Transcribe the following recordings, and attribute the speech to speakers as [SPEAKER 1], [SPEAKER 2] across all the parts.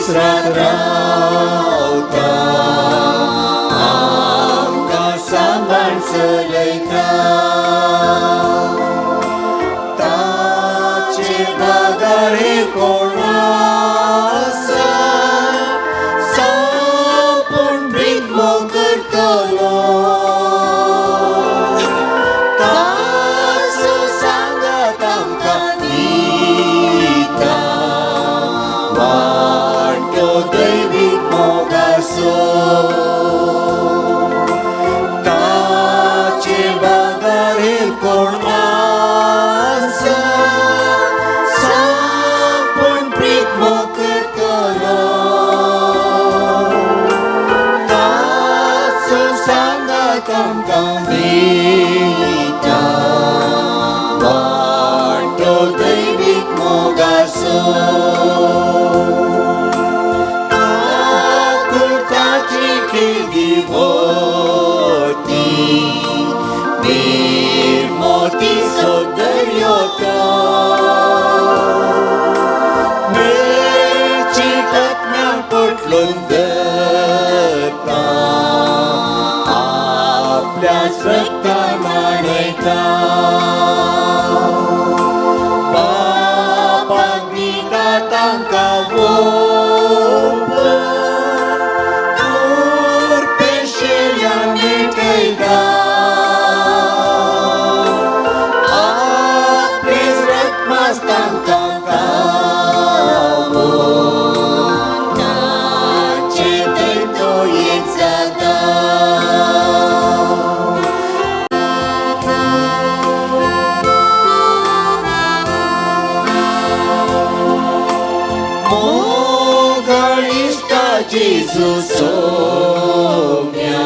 [SPEAKER 1] दीस रात रावता आमकां सांबाळ चलयता ताचे बगर कोण आसा सोंपून प्रीत करतलो ताचो सांगात आमकां दिता वांटो दैवीक मोगाचो ताचे बगर कोण आसा सोंपून प्रीत करतलो ताचो सांगात आमकां दिता वांटो दैवीक मोगाचो आकुळताची केदी व्हडती निर्मोतीचो दर्यो तो मेळची आत्म्यांक पोटलून धरता आपल्याच रक्तान न्हाणयता बापाक दिता तांकां ओंपून कृपेशिल्यान मिटयता आपलें रगत तांकां खावोवन ताचे थंय तो एक जाता. मोगाळ इश्टा जेजू सोम्या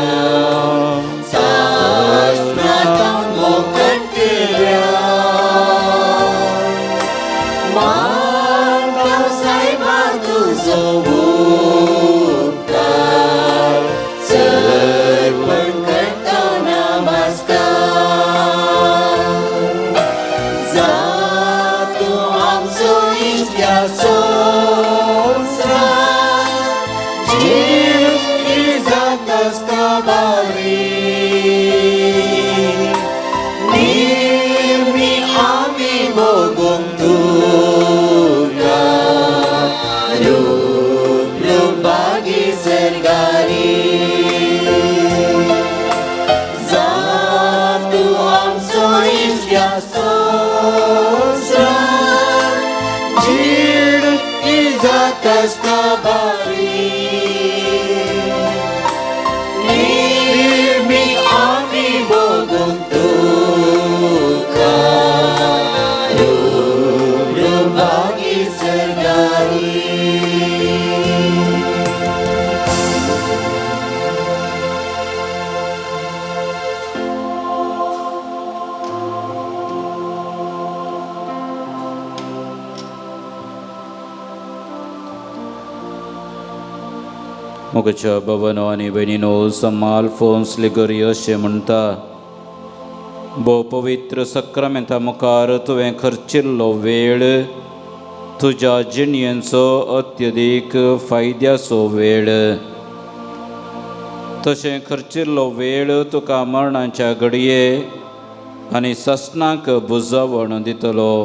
[SPEAKER 1] सासणाक मोग करतल्या मानता सायबा तुजो उपकार चडपण करता नमस्कार जा तूं आमचो इश्ट ह्या संवसारांत जीण जाता बारी निर्मी आमी भोगूंक तुका रूप रूप भागी सर्गारी जा तूं आमचो इश्ट ह्या संवसारांत जीण जाता बारी निर्मी आमी भोगूंक तुका रूप रूप भागी सर्गारी.
[SPEAKER 2] मोगाच्या भावांनो आनी भयणीनो, संत आल्फोन्स लिगोरी अशें म्हणटा, भोव पवित्र सक्रामेंता मुखार तुवें खर्चिल्लो वेळ तुज्या जिणयेचो अत्यधीक फायद्याचो वेळ. तशें खर्चिल्लो वेळ तुका मरणाच्या घडये आनी सासणाक बुजावण दितलो.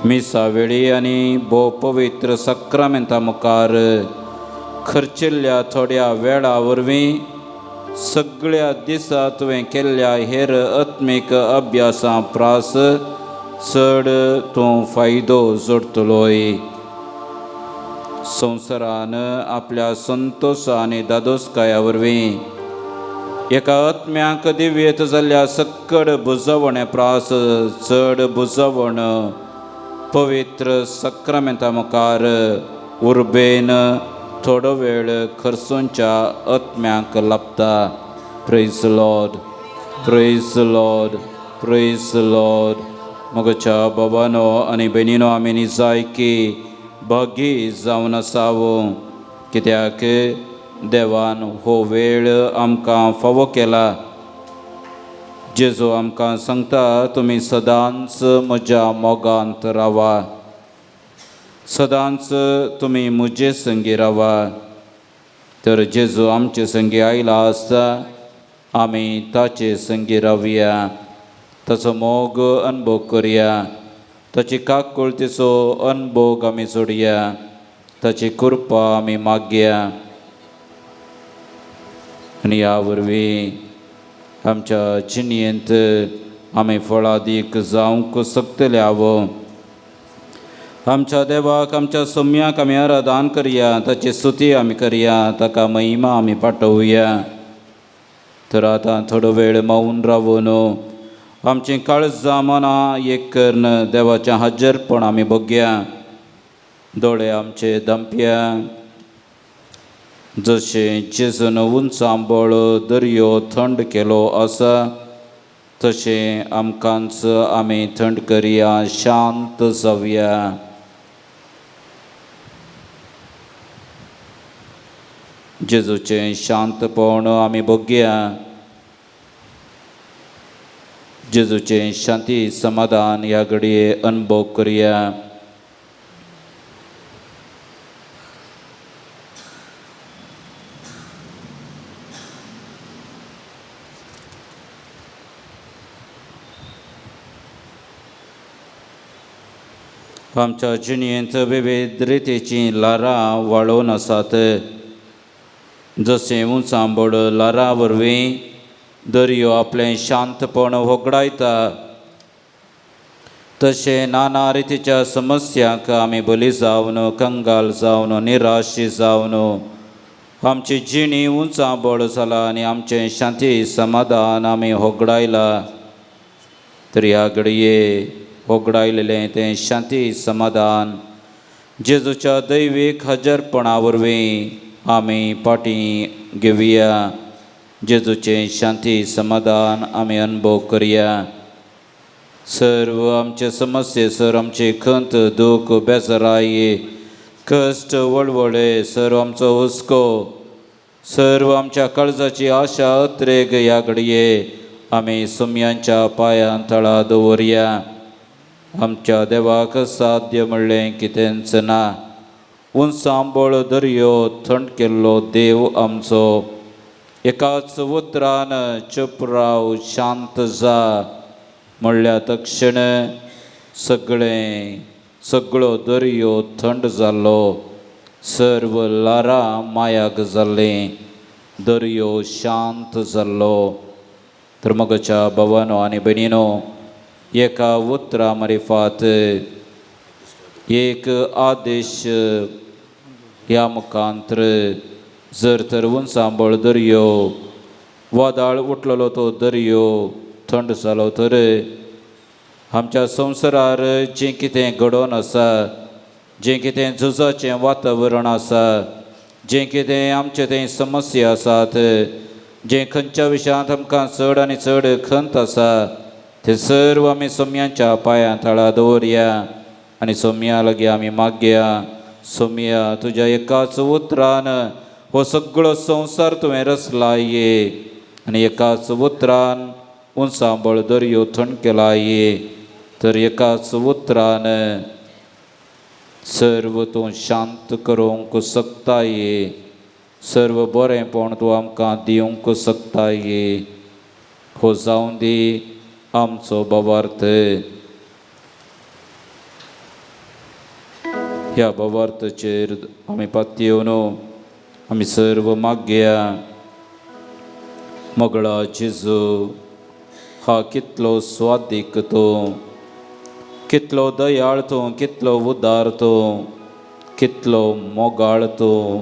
[SPEAKER 2] मिसा वेळी आनी भोव पवित्र सक्रामेंता मुखार खर्चिल्ल्या थोड्या वेळा वरवीं सगळ्या दिसा तुवें केल्ल्या हेर आत्मीक अभ्यासां प्रास चड तूं फायदो जोडटलोय. संवसारान आपल्या संतोश आनी दादोसकाया वरवीं एका आत्म्याक दिव्येत जाल्ल्या सक्कड बुजवणे प्रास चड बुजवण पवित्र सक्रामेंता मुखार उर्बेन थोडो वेळ खर्चोंच्या आत्म्याक लाभता. Praise Lord, praise Lord, praise Lord. मोगाच्या बाबानो आनी भयणीनो, आमी निजायकी भागी जावन आसावो, कित्याक देवान हो वेळ आमकां फावो केला. जेजू आमकां सांगता, तुमी सदांच म्हज्या मोगांत रावा. सदांच तुमी म्हजे संगी रावा. तर जेजू आमचे संगी आयला आसता, आमी ताचे संगी रावया, ताचो मोग अनुभव करया, ताची काकुळतीचो अनुभव आमी जोडया, ताची कृपा आमी मागया आनी ह्या वरवीं आमच्या जिणेंत आमी फळादीक जावंक शकतले आवो. आमच्या देवाक, आमच्या सोम्याक आमी आराधन करया, ताची स्तुती आमी करया, ताका महिमा आमी पाठोवया. तर आतां थोडो वेळ मौन रावून आमचीं काळजां मनां एक करून देवाचें हाजरपण आमी बघया. दोळे आमचे दमप्या, जशें जेजून उंच आंबळ दर्यो थंड केलो आसा, तशें आमकांच आमी थंड करया, शांत जावया. जेजूचें शांतपण आमी बघया, जेजूचें शांती समाधान ह्या घडये अनुभव करया. आमच्या जिणेंत विविध रितीचीं ल्हारां वाळोवन आसात. जशें उंच आंबोड ल्हारां वरवीं दर्यो आपलें शांतपण होगडायता, तशें नाना रितीच्या समस्यांक आमी बली जावन, कंगाल जावन, निराशी जावन आमची जिणी उंच आंबोड जाला आनी आमचें शांती समाधान आमी होगडायलां. तर ह्या घडये होगडायलेलें तें शांती समाधान जेजूच्या दैवीक हजरपणा वरवीं आमी फाटीं घेवया. जेजूचें शांती समाधान आमी अनुभव करया. सर्व आमचे समस्ये, सर्व आमची खंत, दूख, बेजाराय, कश्ट, वळवळे, सर्व आमचो हुस्को, सर्व आमच्या काळजाची आशा अत्रेग ह्या घडये आमी सुम्यांच्या पांयां तळा दवरया. आमच्या देवाक साध्य म्हणलें कितेंच ना. उंच आंबळ दर्यो थंड केल्लो देव आमचो एकाच उतरान चूप राव, शांत जा म्हणल्या तक्षण सगळें सगळो दर्यो थंड जाल्लो, सर्व ल्हारां मायाक जाल्लीं, दर्यो शांत जाल्लो. तर मगच्या भावानो आनी भयणीनो, एका उतरा मारिफात एक आदेश ह्या मुखांत्र जर तर उंच आंबळ दर्यो वादळ उठलेलो तो दर्यो थंड जालो, तर आमच्या संवसारार जें कितें घडोवन आसा, जें कितें झुजाचें वातावरण आसा, जें कितें आमचें तें समस्या आसात, जें खंयच्या विशयांत आमकां चड आनी चड खंत आसा, ते सर्व आमी सोम्यांच्या पांयां तळा दवरया आनी सोम्या लागीं आमी मागया. सोम्या, तुज्या एकाच उतरान हो सगळो संवसार तुवें रचला ये आनी एकाच उतरान उंच आंबळ दर्यो थंड केला ये, तर एकाच उतरान सर्व तूं शांत करूंक शकता ये, सर्व बरेंपण तूं आमकां दिवंक शकता ये. हो जावं दी आमचो भावार्थ. ह्या भावार्थाचेर आमी पातयेवन आमी सर्व मागया. मोगळा जेजू, हा कितलो स्वादीक तूं, कितलो दयाळ तूं, कितलो उदार तूं, कितलो मोगाळ तूं.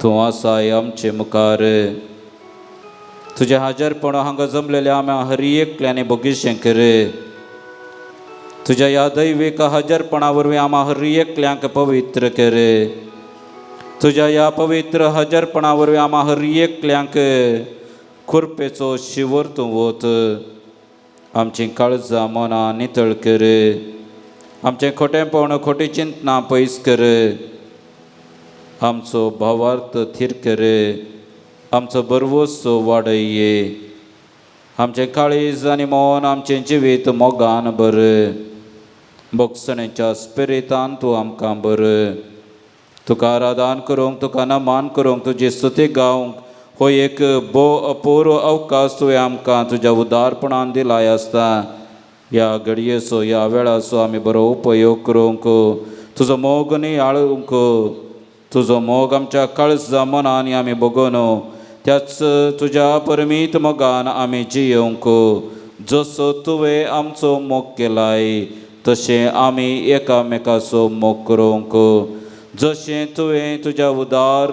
[SPEAKER 2] तूं आसाय आमचे मुखार. तुजें हाजरपण हांगा जमलेल्या आमी हर एकल्यानी बगीशें कर. तुज्या ह्या दैवीक हजरपणा वरवीं आमा हर एकल्यांक पवित्र कर. तुज्या ह्या पवित्र हजरपणा वरवीं आमा हर एकल्यांक कृपेचो शिवर तूं वत. आमचीं काळजां मनां नितळ कर. आमचें खोटेंपण, खोटी चिंतना पयस कर. आमचो भावार्थ थीर कर. आमचो बरवसो वाडय. आमचें काळीज आनी मन, आमचें जिवीत मोगान भर. भोगसणेच्या स्पिरितान तूं आमकां बर. तुका आराधन करूंक, तुका नमान करूंक, तुजी स्तुती गावंक हो एक भोव अपूर्व अवकाश तुवें आमकां तुज्या उदारपणान दिलाय आसता. ह्या घडयेचो, ह्या वेळाचो आमी बरो उपयोग करूंक, तुजो मोग नियाळूंक, तुजो मोग आमच्या काळजा मनांनी आमी भोगोवन त्याच तुज्या परमीत मोगान आमी जियोवंक, जसो तुवें आमचो मोग केलाय तशें आमी एकामेकाचो मोग करूंक, जशें तुवें तुज्या उदार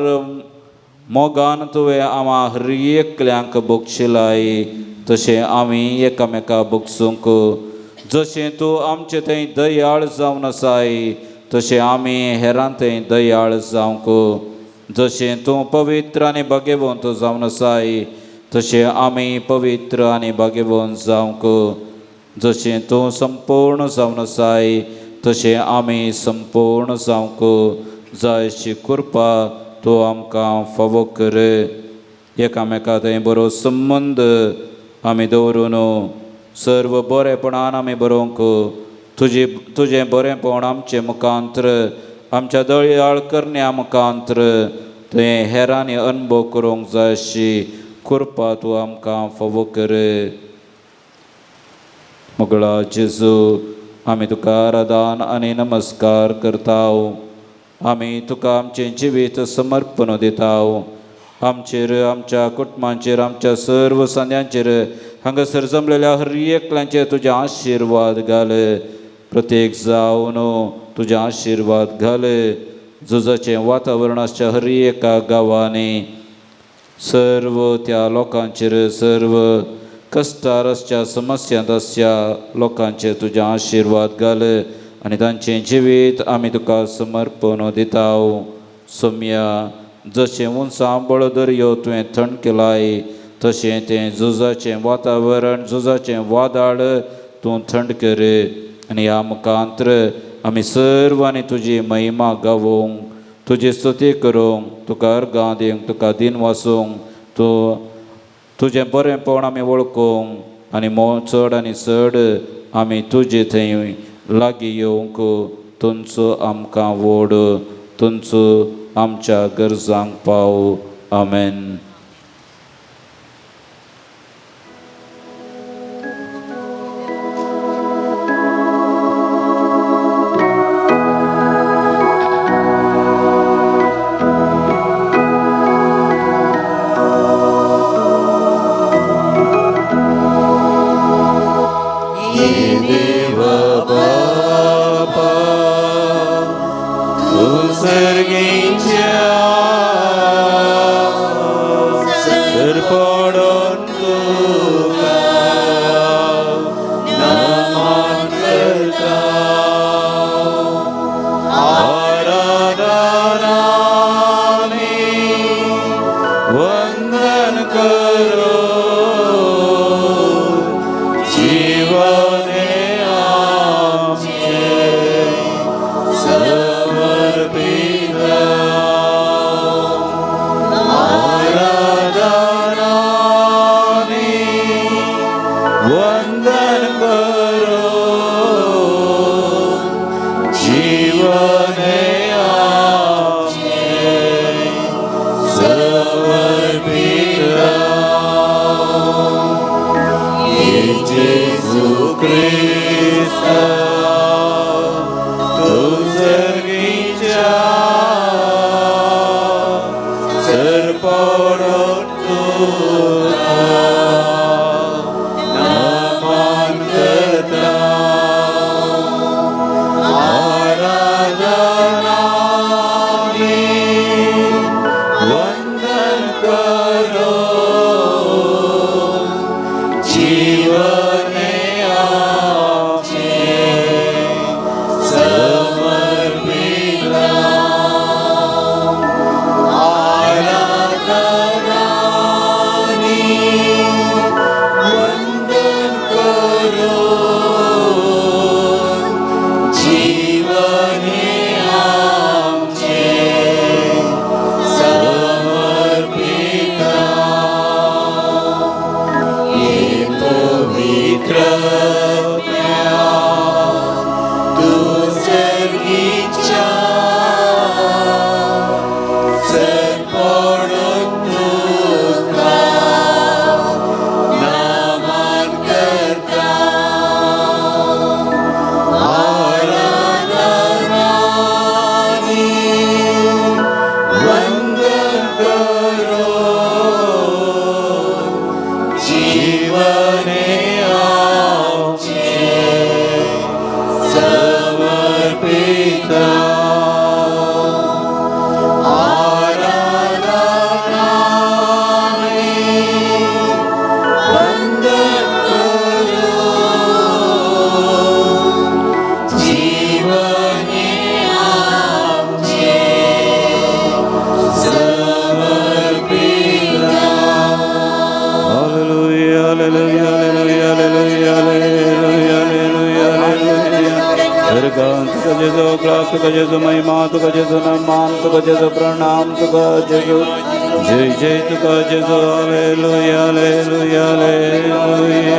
[SPEAKER 2] मोगान तुवें आमा हर एकल्यांक बक्षिलाय तशें आमी एकामेका बक्षूंक, जशें तूं आमचे थंय दयाळ जावन आसाय तशें आमी हेरां थंय दयाळ जावंक, जशें तूं पवित्र आनी भाग्यवंत जावन आसाय तशें आमी पवित्र आनी भाग्यवंत जावंक, जशें तूं संपूर्ण जावन आसाय तशें आमी संपूर्ण जावंक जायशी कृपा तूं आमकां फावो कर. एकामेका थंय बरो संबंद आमी दवरून सर्व बरेपणान आमी बरोवंक, तुजी तुजें बरेंपण आमचें मुखांत्र, आमच्या दयाळ करण्या मुखांत्र तुवें हेरांनी अनुभव करूंक जाय अशी कृपा तूं आमकां फावो कर. मोगळा जेजू, आमी तुका आराधन आनी नमस्कार करता. आमी तुका आमचें जिवीत समर्पण दिता. आमचेर, आमच्या कुटुंबांचेर, आमच्या सर्व सांद्यांचेर, हांगासर जमलेल्या हर एकल्यांचेर तुजे आशिर्वाद घाल. प्रत्येक जावन तुजे आशिर्वाद घाल. झुजाचें वातावरण आसच्या हर एका गांवांनी सर्व त्या लोकांचेर, सर्व कश्टार आसच्या समस्यांत आसच्या लोकांचेर तुजे आशिर्वाद घाल आनी तांचें जिवीत आमी तुका समर्पण दिता. सोम्या, जशें उंचांबळ दर्यो तुवें थंड केलाय तशें तें झुजाचें वातावरण, झुजाचें वादळ तूं थंड कर आनी ह्या मुखांत्र आमी सर्वांनी तुजी महिमा गावोवंक, तुजी स्तुती करूंक, तुका अर्गां दिवंक, तुका दिन वासूंक, तूं तुजें बरेंपण आमी वळखूंक आनी चड आनी चड आमी तुजे थंय लागीं येवंक तुमचो आमकां व्हड, तुमचो आमच्या गरजांक पाव. आमेन.
[SPEAKER 1] समर्पिता.
[SPEAKER 2] तुका जेजू महिमा, तुका जेजू नमान, तुका जेजू प्रणाम, तुका जेजू जय जय, तुका जेजू hallelujah hallelujah hallelujah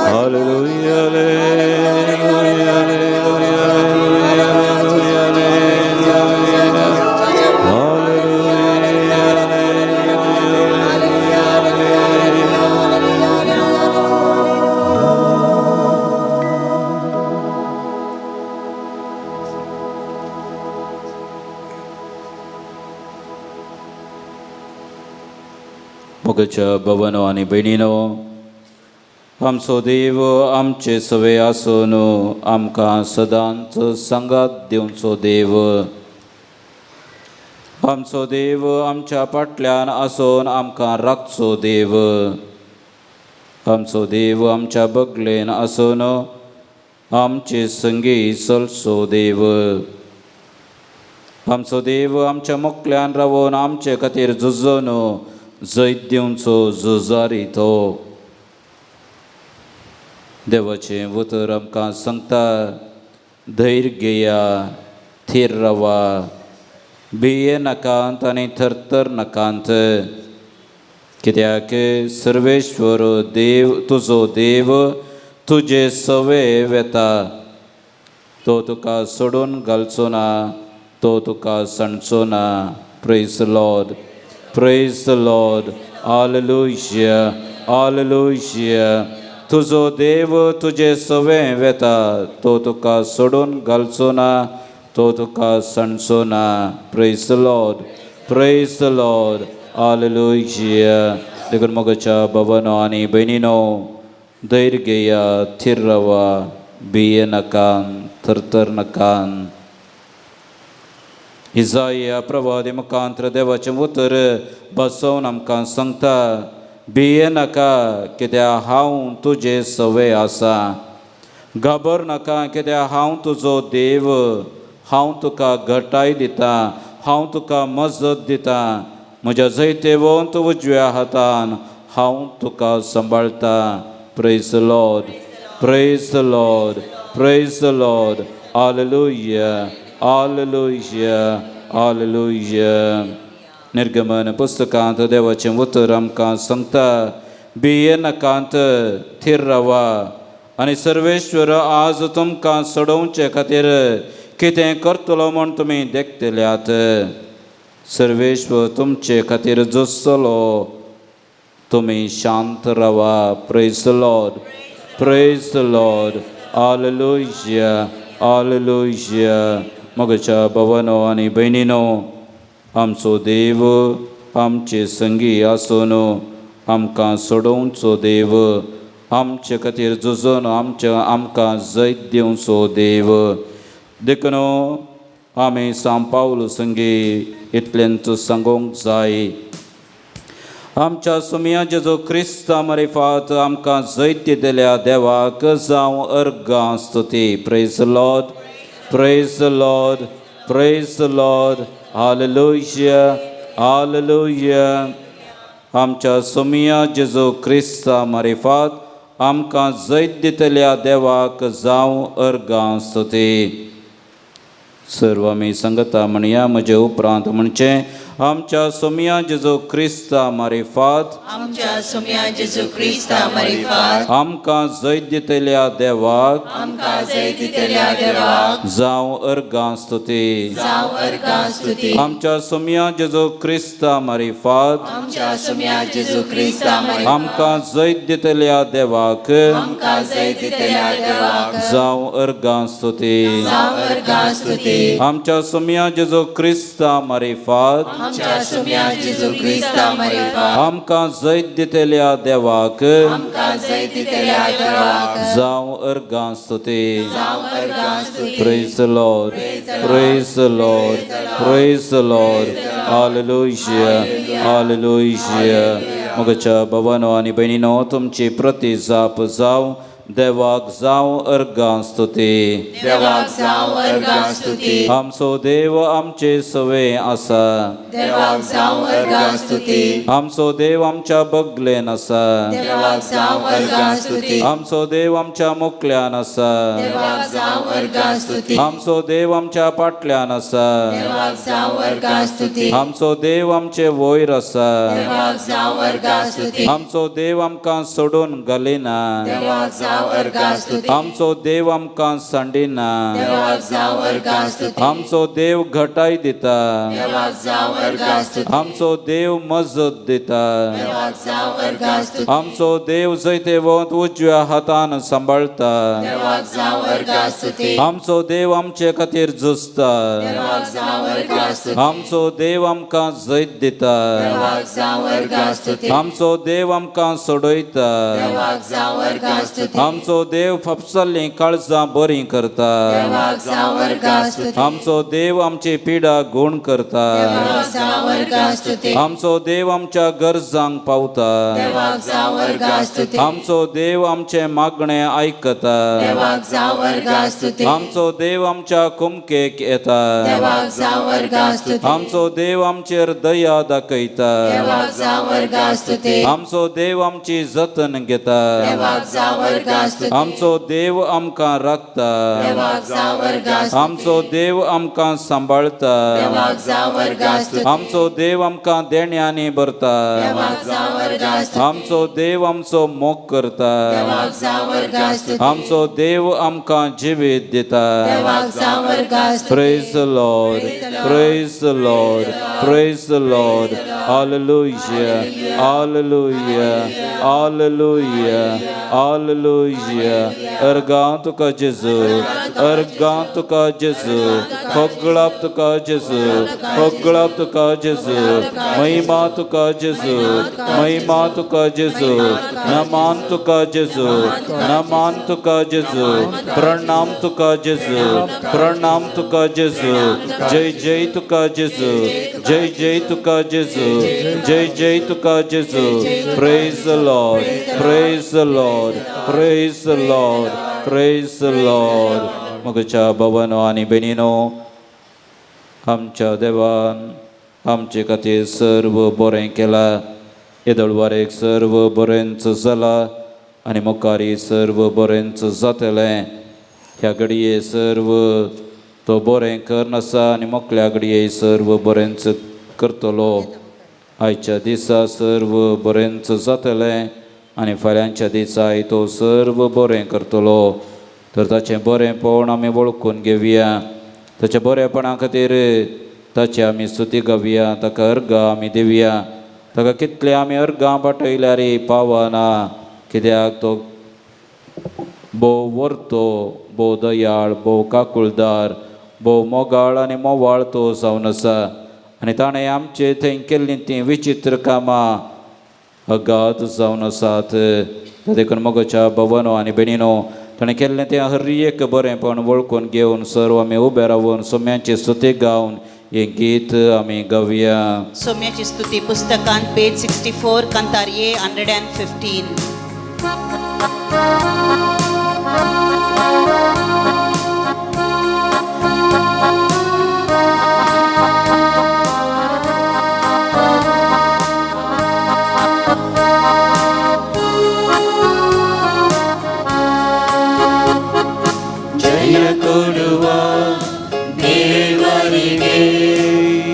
[SPEAKER 2] hallelujah hallelujah hallelujah hallelujah hallelujah hallelujah hallelujah. मोगाच्या भवनो आनी भयणीनो, आमचो देव आमचे सवे आसून आमकां सदांच सांगात दिवचो देव, आमचो देव आमच्या फाटल्यान आसून आमकां राखचो देव, आमचो देव आमच्या बगलेन आसून आमचे संगी चलचो देव, आमचो देव आमच्या मुखल्यान रावून आमचे खातीर झुजून जैत दिवचो झुजारी तो. देवाचें उतर आमकां सांगता, धैर्य घेया, थीर रावा, भिये नाकांत आनी थरथर नाकांत, कित्याक सर्वेश्वर देव तुजो देव तुजे सवे वेता, तो तुका सोडून घालचो ना, तो तुका सांडचो ना. Praise Lord, praise the Lord, hallelujah hallelujah. तुजो देव तुजे सवे वेता, तो तुका सोडून घालचो ना, तो तुका सांडचो ना. Praise the Lord, praise the Lord, hallelujah. देखून मोगाच्या भवनो आनी भयणीनो, धैर्य घेया, थीर रावा, भिये नाकान, थरथर नाकान. इजाया प्रवादी मुखांत्र देवाचें उतर बसोवन आमकां सांगता, भिये नाका कित्याक हांव तुजे सवे आसा, घाबर नाका कित्याक हांव तुजो देव, हांव तुका घटाय दिता, हांव तुका मजत दिता, म्हज्या जैतेवंत उजव्या हातान हांव तुका सांबाळटा. Praise the Lord, praise the Lord, praise the Lord, hallelujah hallelujah hallelujah. निर्गमन पुस्तकांत देवाचें उतर आमकां सांगता, भिये नाकांत, थीर रावा आनी सर्वेश्वर आज तुमकां सोडोवचे खातीर कितें करतलो म्हूण तुमी देखतल्यात. सर्वेश्वर तुमचे खातीर झुजतलो, तुमी शांत रावा. Praise the Lord, praise the Lord, hallelujah hallelujah. मोगाच्या भवनो आनी भयणीनो, आमचो देव आमचे संगी आसून आमकां सोडोवचो देव, आमचे खातीर झुजून आमचे आमकां जैत दिवचो देव. देखून आमी सांव पावल संगी इतलेंच सांगूंक जाय, आमच्या सुमया जेजू क्रिस्ता मारिफात आमकां जैत दिल्या देवाक जावं अर्गां स्तुती. Praise the Lord, praise the Lord, praise the Lord, hallelujah hallelujah. आमच्या सोमिया जेजू क्रिस्ता मारिफात आमकां जैत दितल्या देवाक जावं अर्गां स्तुती. सर्व आमी सांगता म्हणया म्हजे उपरांत म्हणचें, आमच्या सोमिया जेजू क्रिस्ता मारिफात
[SPEAKER 1] आमच्या सोम्या जेजू क्रिस्ता मारिफात
[SPEAKER 2] आमकां जैत दितल्या देवाक
[SPEAKER 1] आमकां जैत दितल्या देवाक
[SPEAKER 2] जावं अर्गां स्तुती.
[SPEAKER 1] जावं अर्गां स्तुती.
[SPEAKER 2] आमच्या सोमिया जेजू क्रिस्ता मारिफात
[SPEAKER 1] आमच्या सोम्या जेजू क्रिस्ता मारिफात
[SPEAKER 2] आमकां जैत दितल्या देवाक
[SPEAKER 1] आमकां जैत दितल्या देवाक
[SPEAKER 2] जावं अर्गां स्तुती.
[SPEAKER 1] जावं अर्गां स्तुती.
[SPEAKER 2] आमच्या सोमिया जेजू क्रिस्ता मारिफात
[SPEAKER 1] आमच्या सोम्या जेजू क्रिस्ता मारिफात
[SPEAKER 2] आमकां जैत दितल्या देवाक
[SPEAKER 1] आमकां जैत दितल्या देवाक
[SPEAKER 2] जावं अर्गां स्तुती.
[SPEAKER 1] जावं अर्गां स्तुती.
[SPEAKER 2] Praise the Lord, praise the Lord, praise the Lord, hallelujah hallelujah. मोगाच्या भवानो आनी भयणीनो, तुमची प्रति जाप जावं देवाक जावं अर्गां स्तुती.
[SPEAKER 1] देवाक जावं अर्गां स्तुती.
[SPEAKER 2] आमचो देव आमचे सवे आसा.
[SPEAKER 1] देवाक जावं अर्गां स्तुती.
[SPEAKER 2] आमचो देव आमच्या बगलेन आसा.
[SPEAKER 1] देवाक जावं अर्गां स्तुती.
[SPEAKER 2] आमचो देव आमच्या मुकल्यान आसा.
[SPEAKER 1] देवाक जावं अर्गां स्तुती.
[SPEAKER 2] आमचो देव आमच्या पाटल्यान आसा.
[SPEAKER 1] देवाक जावं अर्गां स्तुती.
[SPEAKER 2] आमचो देव आमचे वयर आसा.
[SPEAKER 1] देवाक जावं अर्गां स्तुती.
[SPEAKER 2] आमचो देव आमकां सोडून घालिना.
[SPEAKER 1] देवाक जावं अर्गां स्तुती.
[SPEAKER 2] आमचो देव आमकां सांडिना.
[SPEAKER 1] देवाक जावं अर्गां स्तुती.
[SPEAKER 2] आमचो देव घटाय दिता.
[SPEAKER 1] देवाक जावं अर्गां स्तुती.
[SPEAKER 2] आमचो देव मजत दिता.
[SPEAKER 1] देवाक जावं अर्गां स्तुती.
[SPEAKER 2] आमचो देव जैतेवंत उजव्या हातान सांबाळटा.
[SPEAKER 1] देवाक जावं अर्गां स्तुती.
[SPEAKER 2] आमचो देव आमचे खातीर झुजता.
[SPEAKER 1] देवाक जावं अर्गां स्तुती.
[SPEAKER 2] आमचो देव आमकां जैत दिता.
[SPEAKER 1] देवाक जावं अर्गां स्तुती.
[SPEAKER 2] आमचो देव आमकां सोडयता.
[SPEAKER 1] देवाक जावं अर्गां स्तुती.
[SPEAKER 2] आमचो देव फापसल्लीं काळजां बरीं करता.
[SPEAKER 1] देवाक जावं अर्गां स्तुती.
[SPEAKER 2] आमचो देव आमची पिडा गुण करता.
[SPEAKER 1] देवाक जावं अर्गां स्तुती.
[SPEAKER 2] आमचो देव आमच्या गरजांक पावता.
[SPEAKER 1] देवाक जावं अर्गां स्तुती.
[SPEAKER 2] आमचो देव आमचें मागणें आयकता.
[SPEAKER 1] देवाक जावं अर्गां स्तुती.
[SPEAKER 2] आमचो देव आमच्या कुमकेक येता.
[SPEAKER 1] देवाक जावं अर्गां स्तुती.
[SPEAKER 2] आमचो देव आमचेर दया दाखयता.
[SPEAKER 1] देवाक जावं अर्गां स्तुती.
[SPEAKER 2] आमचो देव आमची जतन घेता.
[SPEAKER 1] देवाक जावं अर्गां स्तुती.
[SPEAKER 2] आमचो देव आमकां राखता.
[SPEAKER 1] देवाक जावं अर्गां स्तुती.
[SPEAKER 2] आमचो देव आमकां सांबाळटा.
[SPEAKER 1] देवाक जावं अर्गां स्तुती.
[SPEAKER 2] आमचो देव आमकां देण्यांनी भरता.
[SPEAKER 1] देवाक जावं अर्गां स्तुती.
[SPEAKER 2] आमचो देव आमचो मोग करता.
[SPEAKER 1] देवाक जावं अर्गां स्तुती.
[SPEAKER 2] आमचो देव आमकां जिवीत दिता.
[SPEAKER 1] देवाक जावं अर्गां स्तुती.
[SPEAKER 2] Praise the Lord, praise the Lord, praise the Lord. Hallelujah, hallelujah, hallelujah, hallelujah. अर्गां तुका जेजू, अर्गां तुका जेजू, होगळाप तुका जेजू, होगळाप तुका जेजू, महिमा तुका जेजू, महिमा तुका जेजू, नमान तुका जेजू, नमान तुका जेजू, प्रणाम तुका जेजू, प्रणाम तुका जेजू, जय जय तुका जेजू, जय जय तुका जेजू, जय जय तुका जेजू. Praise the Lord, praise the Lord, praise the Lord, praise the Lord. मगच्या भावानो आनी भयणीनो, आमच्या देवान आमचे खातीर सर्व बरें केलां. येदोळवारेक सर्व बरेंच जालां आनी मुखारय सर्व बरेंच जातलें. ह्या घडये सर्व तो बरें करनासा आनी मोकल्या घडये सर्व बरेंच करतलो. आयच्या दिसा सर्व बरेंच जातलें आनी फाल्यांच्या दिसाय तो सर्व बरें करतलो. तर ताचें बरेंपण आमी वळखून घेवया. ताच्या बरेपणा खातीर ताची आमी स्तुती गावया. ताका अर्गां आमी दिवया. ताका कितले आमी अर्गां पाठयल्यार पावना, कित्याक तो भोव वर्तो, भोव दयाळ, भोव काकुळदार, भोव मोगाळ आनी मोवाळ तो जावन आसा. आनी ताणें आमचे थंय केल्लीं तीं विचित्र कामां अगाध जावन आसात. देखून मोगाच्या भावानो आनी भयणीनो, ताणें केल्लें तें हर एक बरेंपण वळखून घेवन सर्व आमी उबे रावन सोम्यांची स्तुती गावन हें गीत आमी गावया.
[SPEAKER 1] सोम्याची स्तुती पुस्तकांत पेज 64, कंतार ए 115.
[SPEAKER 3] ಜಯ ಕೊಡುವ ದೇವರಿಗೆ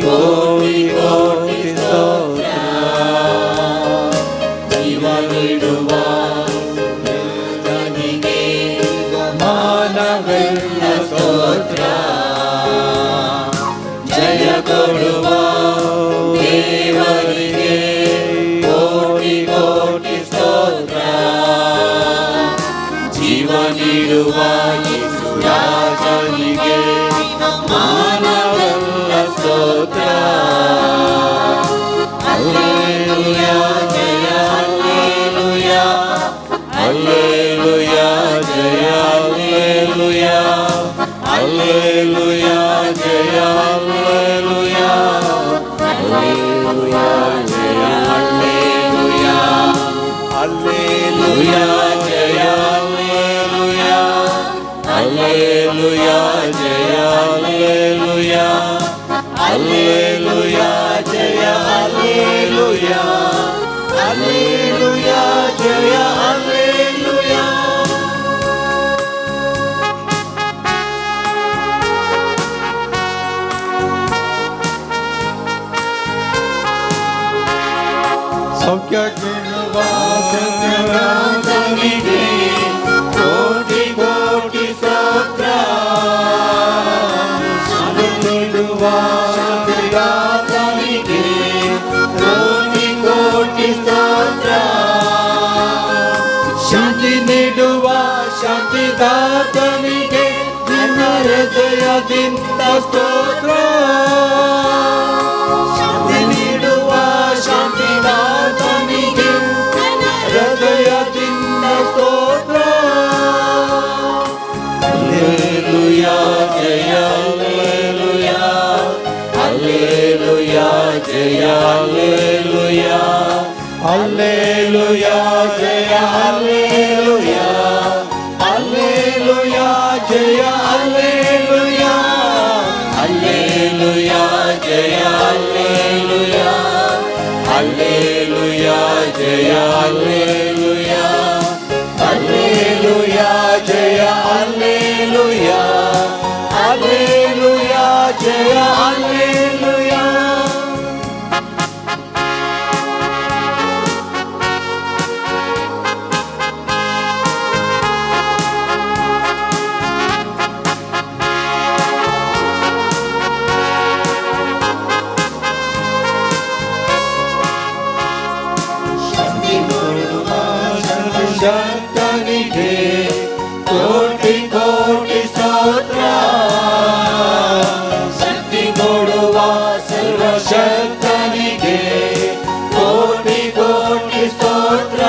[SPEAKER 3] ಕೋಟಿ ಕೋಟಿ ಸ್ತೋತ್ರ. ಜೀವ ನೀಡುವ ದೇವನಿಗೆ ಮಾನವೆಲ್ಲ ಸ್ತೋತ್ರ. ಜಯ ಕೊಡುವ ದೇವರಿಗೆ ಕೋಟಿ ಕೋಟಿ ಸ್ತೋತ್ರ. ಜೀವ ನೀಡುವ ಯೇಸು ರಾಜನಿಗೆ ಮಾನವೆಲ್ಲ ಸ್ತೋತ್ರ. ಅಲ್ಲೇಲುಯಾ ಜಯ ಅಲ್ಲೇಲುಯಾ, ಅಲ್ಲೇಲುಯಾ ಜಯ ಅಲ್ಲೇಲುಯಾ, ಅಲ್ಲೇಲುಯಾ ಜಯ ಅಲ್ಲೇಲುಯಾ, ಅಲ್ಲೇಲುಯಾ ಜಯ ಅಲ್ಲೇಲುಯಾ, ಅಲ್ಲೇಲುಯಾ ಜಯ. Alleluia, alleluia, Jaya alleluia.
[SPEAKER 4] ಸೌಖ್ಯ ಕೇಳುವ ಸತ್ಯನಾಥನಿಗೆ ಕೋಟಿ ಕೋಟಿ ಸ್ತೋತ್ರ. ಶಾಂತಿ ನೀಡುವ ಶಾಂತಿದಾತನಿಗೆ ಕೋಟಿ ಕೋಟಿ ಸ್ತೋತ್ರ. ಶಾಂತಿ ನೀಡುವ ಶಾಂತಿದಾತನಿಗೆ ನನ್ನ ಹೃದಯದಿಂದ ಸ್ತೋತ್ರ. ಶಾಂತಿ ನೀಡುವ ಶಾಂತಿದಾತನಿಗೆ ಹೃದಯದಿಂದ ಸ್ತೋತ್ರ.
[SPEAKER 3] Alleluia, Jaya alleluia, alleluia, Jaya alleluia,
[SPEAKER 4] alleluia, Jaya alleluia, alleluia, Jaya alleluia,
[SPEAKER 3] alleluia, Jaya alleluia, alleluia, Jaya alleluia,
[SPEAKER 4] alleluia, Jaya alleluia, alleluia, Jaya alleluia. ಶಕ್ತನಿಗೆ ಕೋಟಿ ಕೋಟಿ ಸ್ತೋತ್ರ. ಶಕ್ತಿ ಕೊಡುವ ಸರ್ವಶಕ್ತನಿಗೆ ಕೋಟಿ ಕೋಟಿ ಸ್ತೋತ್ರ.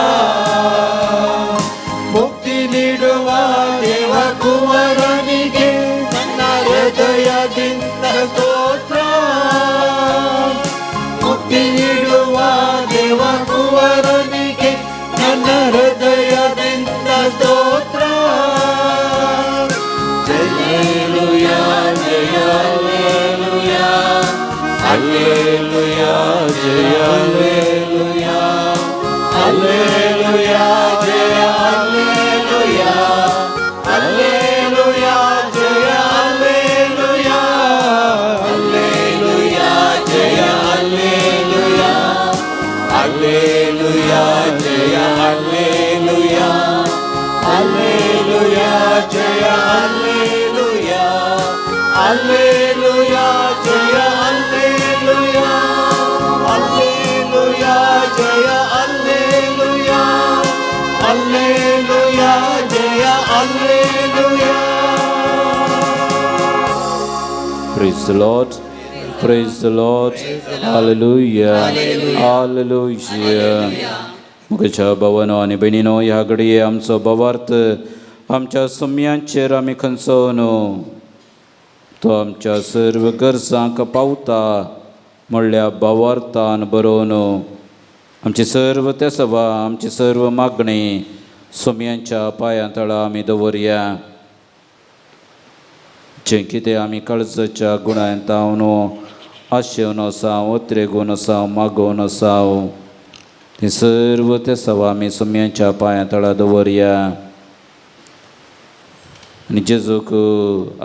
[SPEAKER 4] ಮುಕ್ತಿ ನೀಡುವ ದೇವಕುಮಾರನಿಗೆ ನನ್ನ ಹೃದಯದಿಂದ ಸ್ತೋತ್ರ. ಮುಕ್ತಿ ನೀಡುವ ದೇವಕುಮಾರನಿಗೆ ನನ್ನ ಹೃದಯದಿಂದ ಸ್ತೋತ್ರ.
[SPEAKER 3] Alleluia, Jaya alleluia, alleluia, Jaya alleluia,
[SPEAKER 4] alleluia, Jaya alleluia, alleluia, Jaya alleluia,
[SPEAKER 3] alleluia, Jaya alleluia, alleluia, Jaya alleluia,
[SPEAKER 4] alleluia, Jaya alleluia, alleluia, Jaya alleluia, alleluia, Jaya alleluia, alleluia, Jaya alleluia.
[SPEAKER 2] Praise the Lord. Praise the Lord. Hallelujah. Hallelujah. मुखेच्या भावानो आनी भयणीनो, ह्या घडये आमचो भावार्थ आमच्या सम्यांचेर आमी खंयचो न्हू, तो आमच्या सर्व गरजांक पावता म्हणल्या भावार्थान बरोवन आमची सर्व त्या सभा, आमची सर्व मागणी सोम्यांच्या पांयां तळा आमी दवरया. जें कितें आमी काळजाच्या गुणांत तावन आशेवन आसा, उतरेगून आसा, मागोवन आसा, ती सर्व त्या सवा आमी सोम्यांच्या पांयां तळा दवरया. आनी जेजूक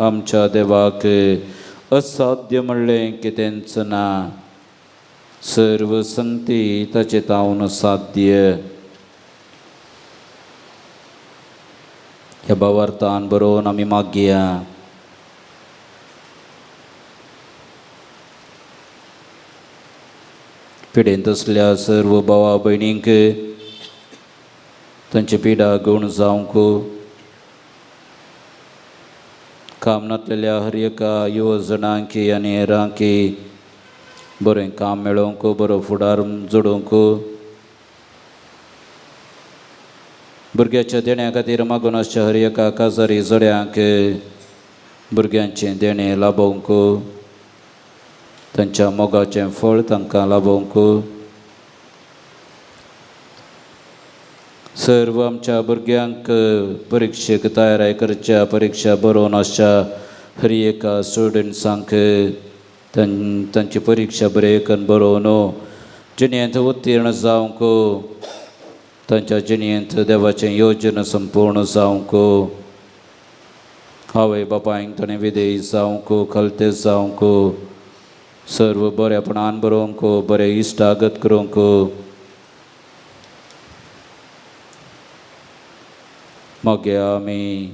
[SPEAKER 2] आमच्या देवाक असाध्य म्हणलें कितेंच ना, सर्व संगती ताचे तावन साध्य. ह्या भावार्थान बरोवन आमी मागया. पिडेंत आसल्या सर्व भावा भयणींक तांची पिडा गुण जावंक, काम नासलेल्या हर एका युवजणांक आनी हेरांक बरें काम मेळोवंक, बरो फुडार जोडूंक, भुरग्याच्या देण्या खातीर मागून आसच्या हर एका काजारी जोड्यांक भुरग्यांचें देणें लाभोवंक, तांच्या मोगाचें फळ तांकां लाभोवंक, सर्व आमच्या भुरग्यांक परिक्षेक तयाराय करच्या, परिक्षा बरोवन आसच्या हर एका स्टुडंट्सांक तांची परिक्षा बरे करून बरोवन जिणेंत उत्तीर्ण जावंक, तांच्या जिणेंत देवाचें योजन संपूर्ण जावंक, आवय बापायक ताणें विधेयी जावंक, खलते जावंक, सर्व बरेपणान बरोवंक, बरें इश्टागत करूंक, मागीर आमी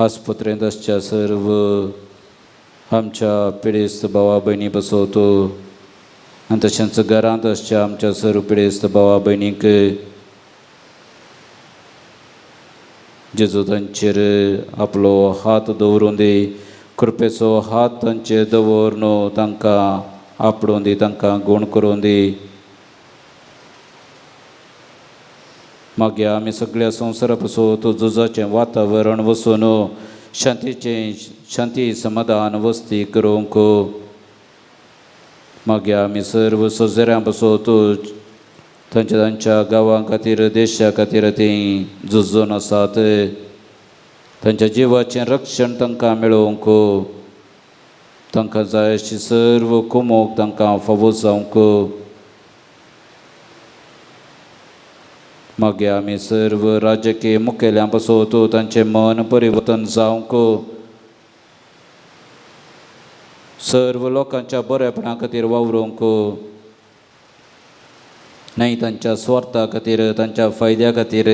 [SPEAKER 2] आस्पत्रेंत आसच्या सर्व आमच्या पिडेस्त भावा भयणी बसवतो आनी तशेंच घरांत आसच्या आमच्या सर्व पिडेस्त भावा भयणींक जेजू तांचेर आपलो हात दवरून दी, कृपेचो हात तांचेर दवर तांकां आपडून दी, तांकां गूण करून दी। मागीर आमी सगळ्या संवसारा पसून झुजाचें वातावरण वसून शांतीचें शांती समाधान वस्ती करूंक, मागीर आमी सर्व सोजऱ्यां पसून तांच्या तांच्या गांवां खातीर देशा खातीर तीं झुजून आसात, तांच्या जिवाचें रक्षण तांकां मेळोवंक, तांकां जाय अशी सर्व कुमोक तांकां फावो जावंक। मागीर आमी सर्व राजकीय मुखेल्यां पसून तांचें मन परिवर्तन जावंक, सर्व लोकांच्या बरेपणा खातीर वावरूंक, न्हय तांच्या स्वार्था खातीर, तांच्या फायद्या खातीर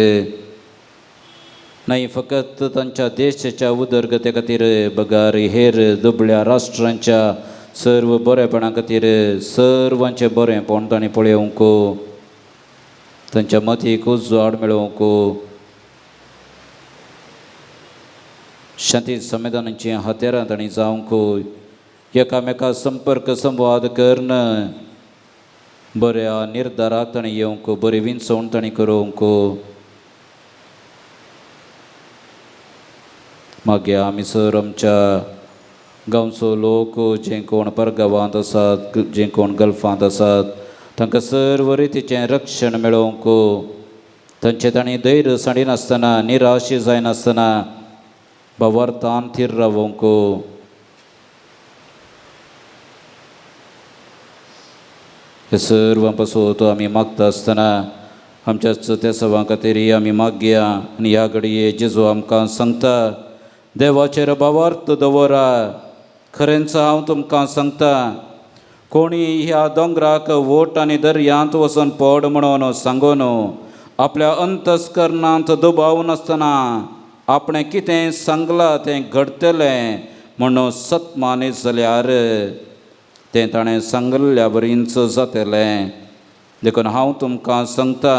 [SPEAKER 2] न्हय, फकत तांच्या देशाच्या उदरगते खातीर बगर हेर दुबळ्या राष्ट्रांच्या सर्व बरेपणा खातीर सर्वांचें बरेंपण तांणी पळोवंक, तांच्या मतीक उजवाड मेळोवंक, शांती संविधानाचीं हत्यारां तांणी जावंक, एकामेका संपर्क संवाद करून बऱ्या निर्धाराक तांणी येवंक, बरी विंचवण तांणी करूंक। मागीर आमी सर आमच्या गांवचो लोक जे कोण परगांवांत आसात, जे कोण गल्फांत आसात, तांकां सर्व रितीचें रक्षण मेळोवंक, तांचें तांणी धैर्य सांडिनासतना, निराश जायनासतना भावार्थान थीर रावोवंक। हे सर्वां पासून आमी मागता आसतना आमच्या त्या सवां खातीर आमी मागया आनी ह्या घडये जेजू आमकां सांगता, देवाचेर भावार्थ दवरा, खरेंच हांव तुमकां सांगता, कोणी ह्या दोंगराक वोट आनी दर्यांत वचून पड म्हणून सांगून आपल्या अंतस्करणांत दुबाव नासतना आपणें कितें सांगलां तें घडटलें म्हणून सत्मानीत जाल्यार तें ताणें सांगल्ल्या बरींच जातलें। देखून हांव तुमकां सांगता,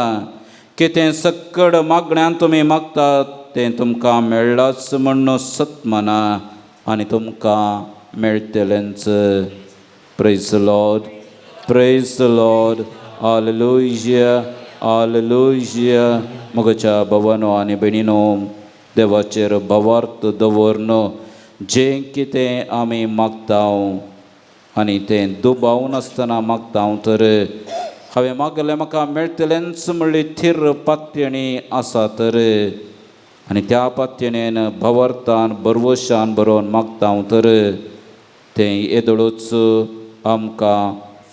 [SPEAKER 2] कितें सक्कड मागण्यान तुमी मागतात तें तुमकां मेळ्ळाच म्हण्ण सत्मना आनी तुमकां मेळटलेंच। Praise the Lord, praise the Lord, hallelujah, hallelujah. म्हज्या भावानो आनी भयणीनो, देवाचेर भावार्थ दवरन जें कितें आमी मागता आनी तें दुबाव नासतना मागता तर हांवें मागलें म्हाका मेळटलेंच म्हणली थीर पात्यणी आसा तर आनी त्या पात्यणेन भावार्थान भरवशान बरोवन मागता तर तें येदोळूच आमकां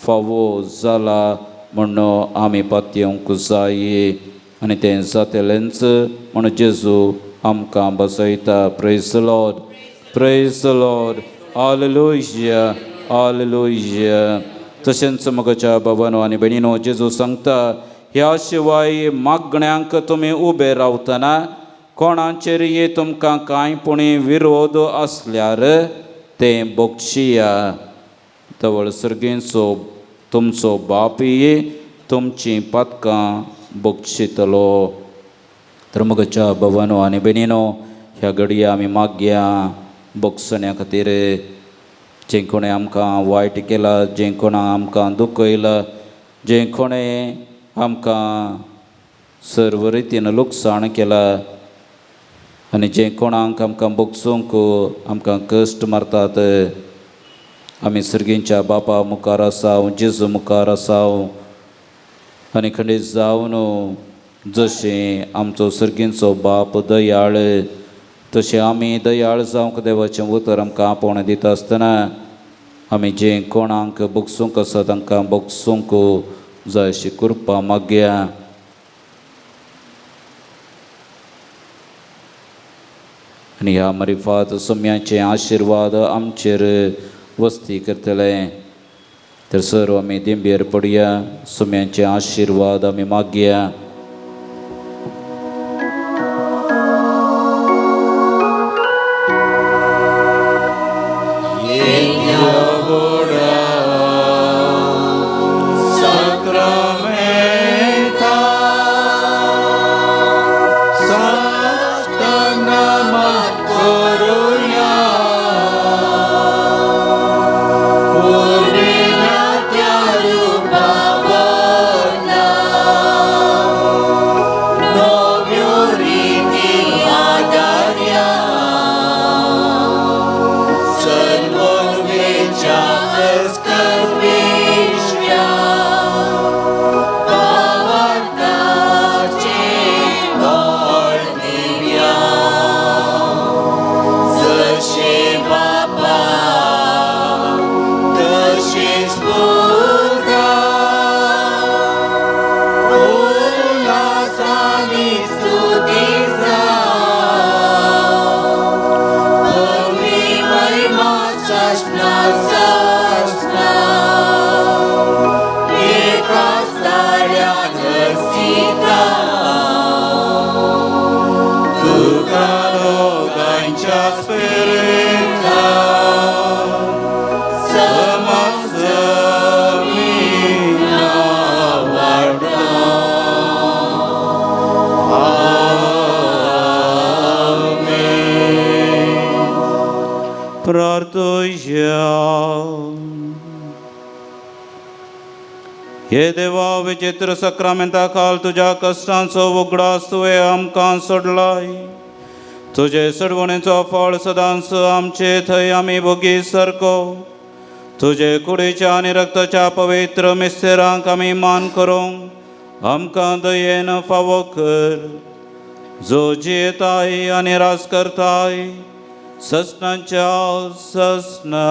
[SPEAKER 2] फावो जाला म्हूण आमी पातयेवंक जाय आनी तें जातलेंच म्हूण जेजू आमकां बसयता। Praise the Lord, praise the Lord, hallelujah, hallelujah. तशेंच म्हज्या बाबानो आनी भयणीनो, जेजू सांगता, ह्या शिवाय मागण्यांक तुमी उबे रावतना कोणाचेरय तुमकां कांय पुणी विरोध आसल्यार तें बक्षिया, तवळ सर्गेचो तुमचो बापूय तुमचीं पातकां बक्षितलो। तर म्हज्या बाबानो आनी भयणीनो, ह्या घडये आमी मागया बक्षण्या खातीर जें कोणें आमकां वायट केलां, जें कोणा आमकां दुखयलां, जें कोणें आमकां सर्व रितीन लुकसाण केलां आनी जें कोणाक आमकां बगसूंक आमकां कश्ट मारतात, आमी सर्गींच्या बापा मुखार आसाव, जेजू मुखार आसाव आनी खंडीत जावन जशें आमचो सर्गींचो बाप दयाळ तशें आमी दयाळ जावंक देवाचें उतर आमकां आपोवणें दिता आसतना आमी जे कोणाक भोगसूंक आसा तांकां भोगसूंक जाय अशी कृपा मागया. आनी ह्या मरिफात सुम्याचे आशिर्वाद आमचेर वस्ती करतले. तर सर्व आमी दिंबेर पडया, सुम्याचे आशिर्वाद आमी मागया. हे देवा, विचित्र सक्रामेंता खाल तुज्या कश्टांचो उगडास तुवें आमकां सोडलाय. तुजे सडवणेचो फळ सदांच आमचे थंय आमी भोगी सारको. तुजे कुडीच्या आनी रक्ताच्या पवित्र मिस्तेरांक आमी मान करूंक आमकां दयेन फावो कर. जो जियेताय आनी राज करताय ससनाच्या ससना.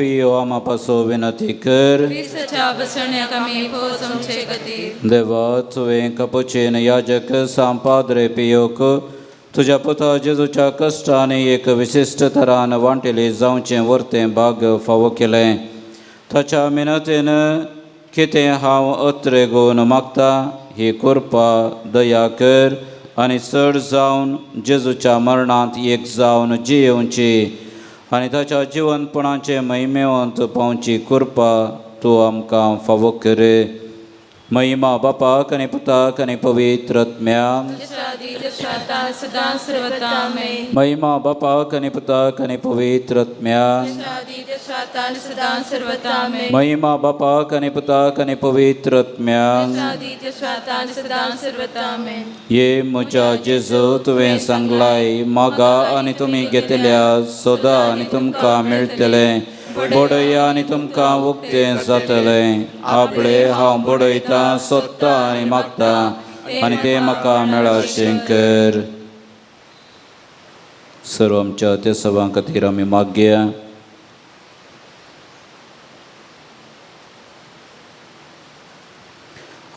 [SPEAKER 2] पियो आमा पासो विनती कर।
[SPEAKER 5] क्रिस्ताच्या बसण्याक आमी पोस आमचे खातीर।
[SPEAKER 2] देवा तुवें कपुचीन याजक सांपाद्रे पियोक तुज्या पुता जेजूच्या कश्टांनी एक विशिश्ट तरान वांटेली जावचें वर्तें भाग फावो केलें। ताच्या मिनतेन कितें हांव अत्रे गोवन मागता ही कृपा दया कर आनी चड जावन जेजूच्या मरणांत एक जावन जियेवची आनी ताच्या जिवनपणाचे महिमेवंत पावची कृपा तूं आमकां फावो कर। महिमा बापाक आनी पुताक आनी पवित्र आत्म्याक। महिमा बापाक आनी पुताक आनी पवित्र आत्म्याक। महिमा बापाक आनी पुताक आनी पवित्र आत्म्याक। ये म्हज्या जेजू तुवें सांगलाय मागा आनी तुमी घेतल्या सोदा आनी तुमकां मेळटलें बडया आनी तुमकां उक्तें जातलें। आपले हांव बडयतां सोदतां आनी मागतां आनी तें म्हाका मेळाशें कर। सर्व आमच्या त्या सभां खातीर आमी मागया।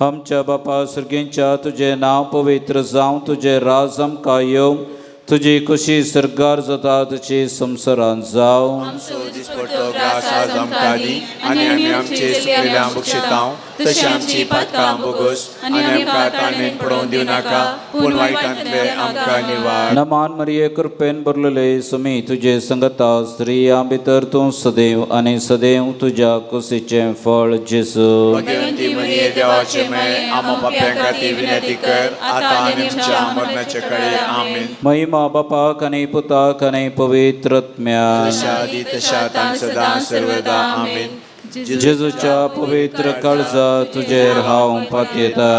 [SPEAKER 2] आमच्या बापा सर्गींच्या तुजें नांव पवित्र जावं, तुजें राज आमकां येवं, तुजी खुशी सरकार जाता तशी संवसारांत जावं।
[SPEAKER 3] आमचो दिसपट्टो ग्रास आज आमकां दी आनी आमी आमचे चुकलेल्या बक्षितांव तशी आमची पातकां बोगस आनी आमकां ताणेन पडोवन दिवं नाका पूण वायटांतले आमकां निवार।
[SPEAKER 2] नमान मरिये कृपेन भरलेले सुमी तुजे संगता स्त्रियां भितर तूं सदैव आनी सदैव तुज्या कुशीचें फळ जेजू।
[SPEAKER 3] भगवंती मरिये देवाचे माये आमा पाप्यां खातीर विनंती कर आतां आनी आमच्या मरणाचे कडेन आमेन।
[SPEAKER 2] महिमा बापाक आनी पुताक आनी पवित्र आत्म्याक।
[SPEAKER 3] जशा आदी तशा आतां सदां सर्वदा आमेन।
[SPEAKER 2] जेजूच्या पवित्र काळजा तुजेर हांव पातयेता।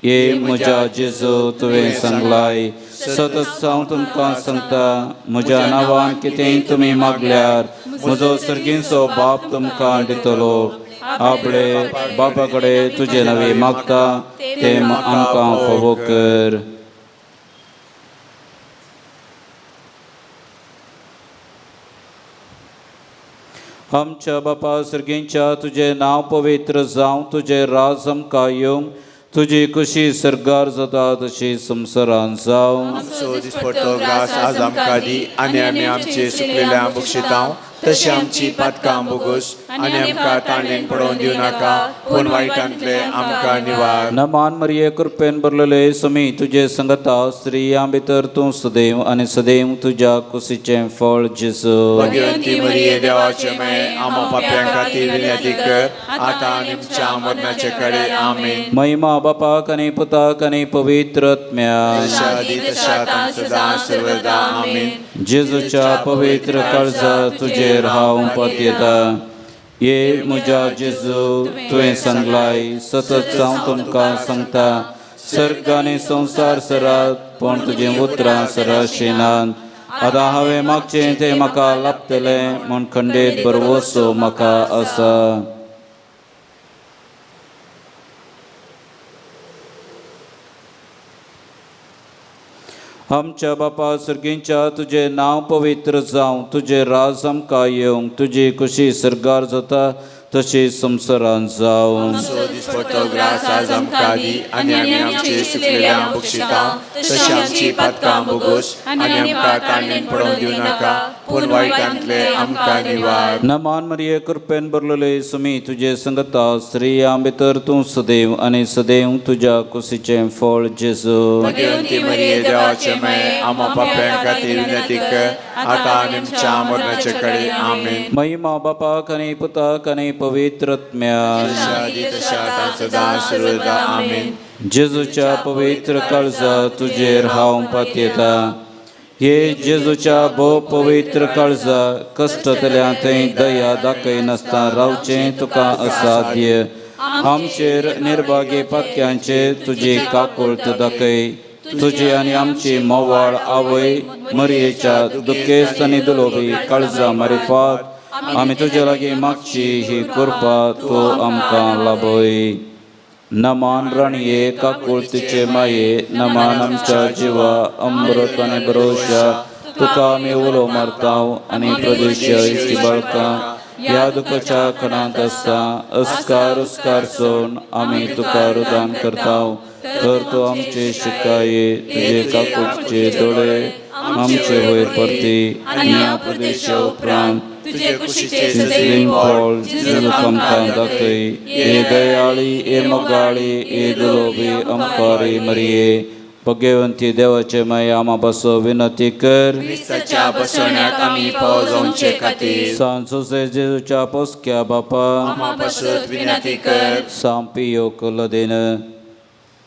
[SPEAKER 2] ये म्हज्या जेजू तुवें सांगलाय सतत हांव तुमकां सांगता म्हज्या नांवान कितेंय तुमी मागल्यार म्हजो सर्गींचो बाप तुमकां दितलो। आपले बापा कडेन तुजे नांवे मागता तें आमकां फावो कर। आमच्या बापा सर्गींच्या तुजें नांव पवित्र जावं, तुजें राज आमकां येवं, तुजी खुशी सरकार जाता तशी संवसारांत जावं।
[SPEAKER 3] आमचो दिसपट्टो ग्रास आज आमकां दी आनी आमी आमचे चुकलेल्या बक्षितांव तशी आमची पातकां बोगस आनी आमकां ताणेन पडोवन दिवं नाका पूण वायटांतले आमकां निवार।
[SPEAKER 2] नमान मरिये कृपेन भरलेले सुमी तुजे संगता स्त्रियां भितर तूं सदैव आनी सदैव तुज्या कुशीचें फळ जेजू।
[SPEAKER 3] भगवंती मरिये देवाचे माये आमा पाप्यां खातीर विनंती कर आतां आनी आमच्या मरणाचे कडेन आमेन।
[SPEAKER 2] महिमा बापाक आनी पुताक आनी पवित्र आत्म्याक।
[SPEAKER 3] जशा आदी तशा आतां सदां सर्वदा आमेन।
[SPEAKER 2] जेजूच्या पवित्र काळजा तुजेर हांव पातयेता। ये म्हज्या जेजू तुवें सांगलाय सतत हांव तुमकां सांगता सर्ग आनी संवसार सरात पूण तुजीं उतरां सराशिनात। आतां हांवें मागचें तें म्हाका लाभतलें म्हूण खंडीत भरवसो म्हाका आसा। आमच्या बापा सर्गींच्या तुजें नांव पवित्र जावं, तुजें राज आमकां येवं, तुजी खुशी सरकार जाता तशी संवसारांत जावं।
[SPEAKER 3] आमचो दिसपट्टो ग्रास आज आमकां दी आनी आमी आमचे चुकलेल्या बक्षितांव तशी आमची पातकां बोगस आनी आमकां ताणेन पडोवन दिवं नाका पूण वायटांतले आमकां निवार।
[SPEAKER 2] नमान मरिये कृपेन भरलेले सुमी तुजे संगता स्त्रियां भितर तूं सदैव आनी सदैव तुज्या कुशीचें फळ जेजू।
[SPEAKER 3] भगवंती मरिये देवाचे माये आमा पाप्यां खातीर विनंती कर आतां आनी आमच्या मरणाचे कडेन आमेन।
[SPEAKER 2] महिमा बापाक आनी पुताक आनी पवित्र आत्म्याक।
[SPEAKER 3] जशा आदी तशा आतां सदां सर्वदा आमेन।
[SPEAKER 2] जेजूच्या पवित्र काळजा तुजेर हांव पातयेता। हे जेजूच्या भोव पवित्र काळजा कश्टांतल्या थंय दया दाखयनासतना रावचें तुका असाध्य। आमचेर निर्भागी पातक्यांचे तुजी काकुळट दाखय। तुजी आनी आमची मोवाळ आवय मरियेच्या दुखेस्त आनी दुलोबी काळजा मारिफात आमी तुजे लागीं मागची ही कृपा तूं आमकां लाभय। नमान राणये काकुळतीचे माये नमान आमच्या जिवा अमृत आनी भरोशा तुका आमी उलो मारता आनी प्रदेश बाळकां ह्या दुखाच्या खणांत आसता अस्कार उस्कार सोड आमी तुका रुदान करता तर तूं आमचे शिकाये तुजे काकुटचे दोळे आमचे वयर परती आनी ह्या प्रदेशा उपरांत
[SPEAKER 5] तुजे कुशीचे
[SPEAKER 2] तितलीं
[SPEAKER 5] सदैव
[SPEAKER 2] फळ जेजू आमकां दाखय. ए दयाळी, ए मोगाळी, ए दुलोबी अमकारी मरिये, भगवंती देवाचे माय आमा पासो विनंती कर.
[SPEAKER 3] क्रिस्ताच्या बसवण्याक आमी फावो जावचे खातीर
[SPEAKER 2] सांत जुझे जेजूच्या पोसक्या बापा,
[SPEAKER 3] आमा पासत विनंती कर.
[SPEAKER 2] सांपियो कुलदेन,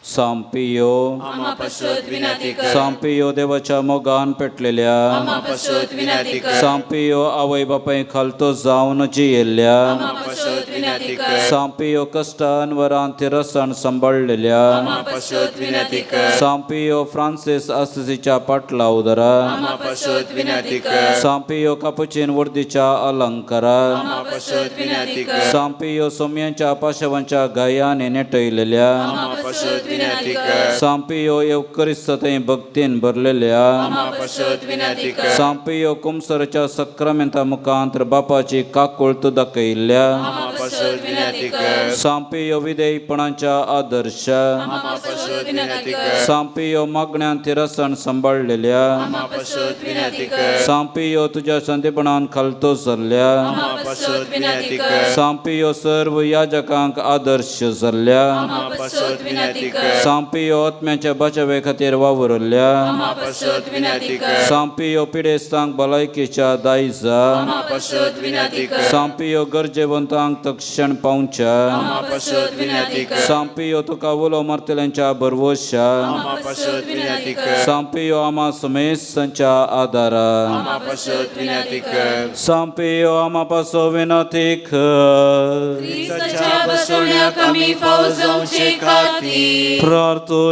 [SPEAKER 2] सांपियो,
[SPEAKER 5] आमा पासत विनंती कर.
[SPEAKER 2] सांपियो देवाच्या मोगान पेटलेल्या,
[SPEAKER 5] आमा पासत विनंती कर.
[SPEAKER 2] सांपियो आवय बापाय खालतो जावन जियेल्ल्या,
[SPEAKER 5] आमा पासत विनंती कर.
[SPEAKER 2] सांपियो कश्टान वरान तिरसण सांबाळलेल्या,
[SPEAKER 5] आमा पासत विनंती कर.
[SPEAKER 2] सांपियो फ्रांसीस आसिसीच्या पाटला उदरा,
[SPEAKER 5] आमा पासत विनंती कर.
[SPEAKER 2] सांपियो कापुचीन वर्दीच्या अलंकारा,
[SPEAKER 5] आमा पासत विनंती कर.
[SPEAKER 2] सांपियो सोम्यांच्या पाशवांच्या गायाने नेटयलेल्या,
[SPEAKER 5] आमा पासत विनंती कर.
[SPEAKER 2] सांपियो येवकरिस्त भक्तीन भरलेल्या,
[SPEAKER 5] आमा पासत विनंती कर.
[SPEAKER 2] सांपियो कुमसरच्या सक्रामेंता मुखांत बापाची काकुळत दाखयल्ल्या,
[SPEAKER 5] आमा पासत विनंती कर.
[SPEAKER 2] सांपियो विधेयपणाच्या आदर्श,
[SPEAKER 5] आमा पासत विनंती कर.
[SPEAKER 2] सांपियो मागण्यान तिरसण सांबाळलेल्या,
[SPEAKER 5] आमा पासत विनंती कर.
[SPEAKER 2] सांपियो तुझ्या संदीपणान खालतो सरल्या,
[SPEAKER 5] आमा पासत विनंती कर.
[SPEAKER 2] सांपियो सर्व याजकांक आदर्श जाल्ल्या,
[SPEAKER 5] आमा पासत विनंती कर.
[SPEAKER 2] सांपियो आत्म्याच्या बचावे खातीर वावुरल्या,
[SPEAKER 5] आमा पासत विनंती कर.
[SPEAKER 2] सांपियो पिडेस्तांक भलायकेच्या दायजा,
[SPEAKER 5] आमा पासत विनंती कर.
[SPEAKER 2] सांपियो गरजेवंतांक तक्षण पावच्या,
[SPEAKER 5] आमा पासत विनंती कर.
[SPEAKER 2] सांपियो तुका उलो मारतल्यांच्या भरवशा,
[SPEAKER 5] आमा पासत विनंती कर.
[SPEAKER 2] सांपियो आमा समेस्तांच्या आदारा,
[SPEAKER 3] आमा पासत विनंती कर.
[SPEAKER 2] सांपियो आमा पासो विनंती कर.
[SPEAKER 5] क्रिस्ताच्या बसवण्याक आमी फावो जावचे खातीर
[SPEAKER 2] प्रार्थोया.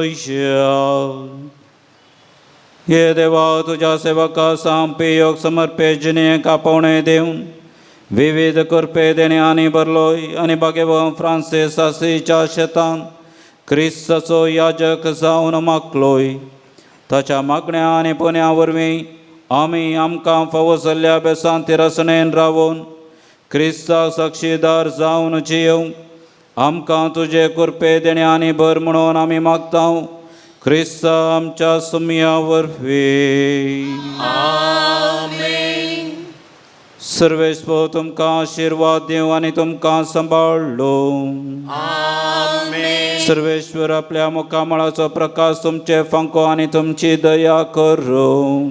[SPEAKER 2] हे देवा, तुझ्या सेवका सांपियोग समर्पे जिणेक आपोवणें दिवन विविध कृपे देणे आनी भरलोय आनी बागेवन फ्रांसीस आसीच्या शेतान क्रिस्ताचो याजक जावन मागलोय. ताच्या मागण्या आनी पुण्या वरवीं आमी आमकां फावो जाल्ल्या बेसान तिरसणेन रावून क्रिस्ताक साक्षीदार जावन जियोवंक आमकां तुजे कृपे देणे आनी भर म्हणून आमी मागता, क्रिस्ता आमच्या सुमया वरवीं. सर्वेस्पो तुमकां आशिर्वाद दिवं आनी तुमकां सांबाळ्ळो. सर्वेश्वर आपल्या मुखामळाचो प्रकाश तुमचे फांको आनी तुमची दया करूं.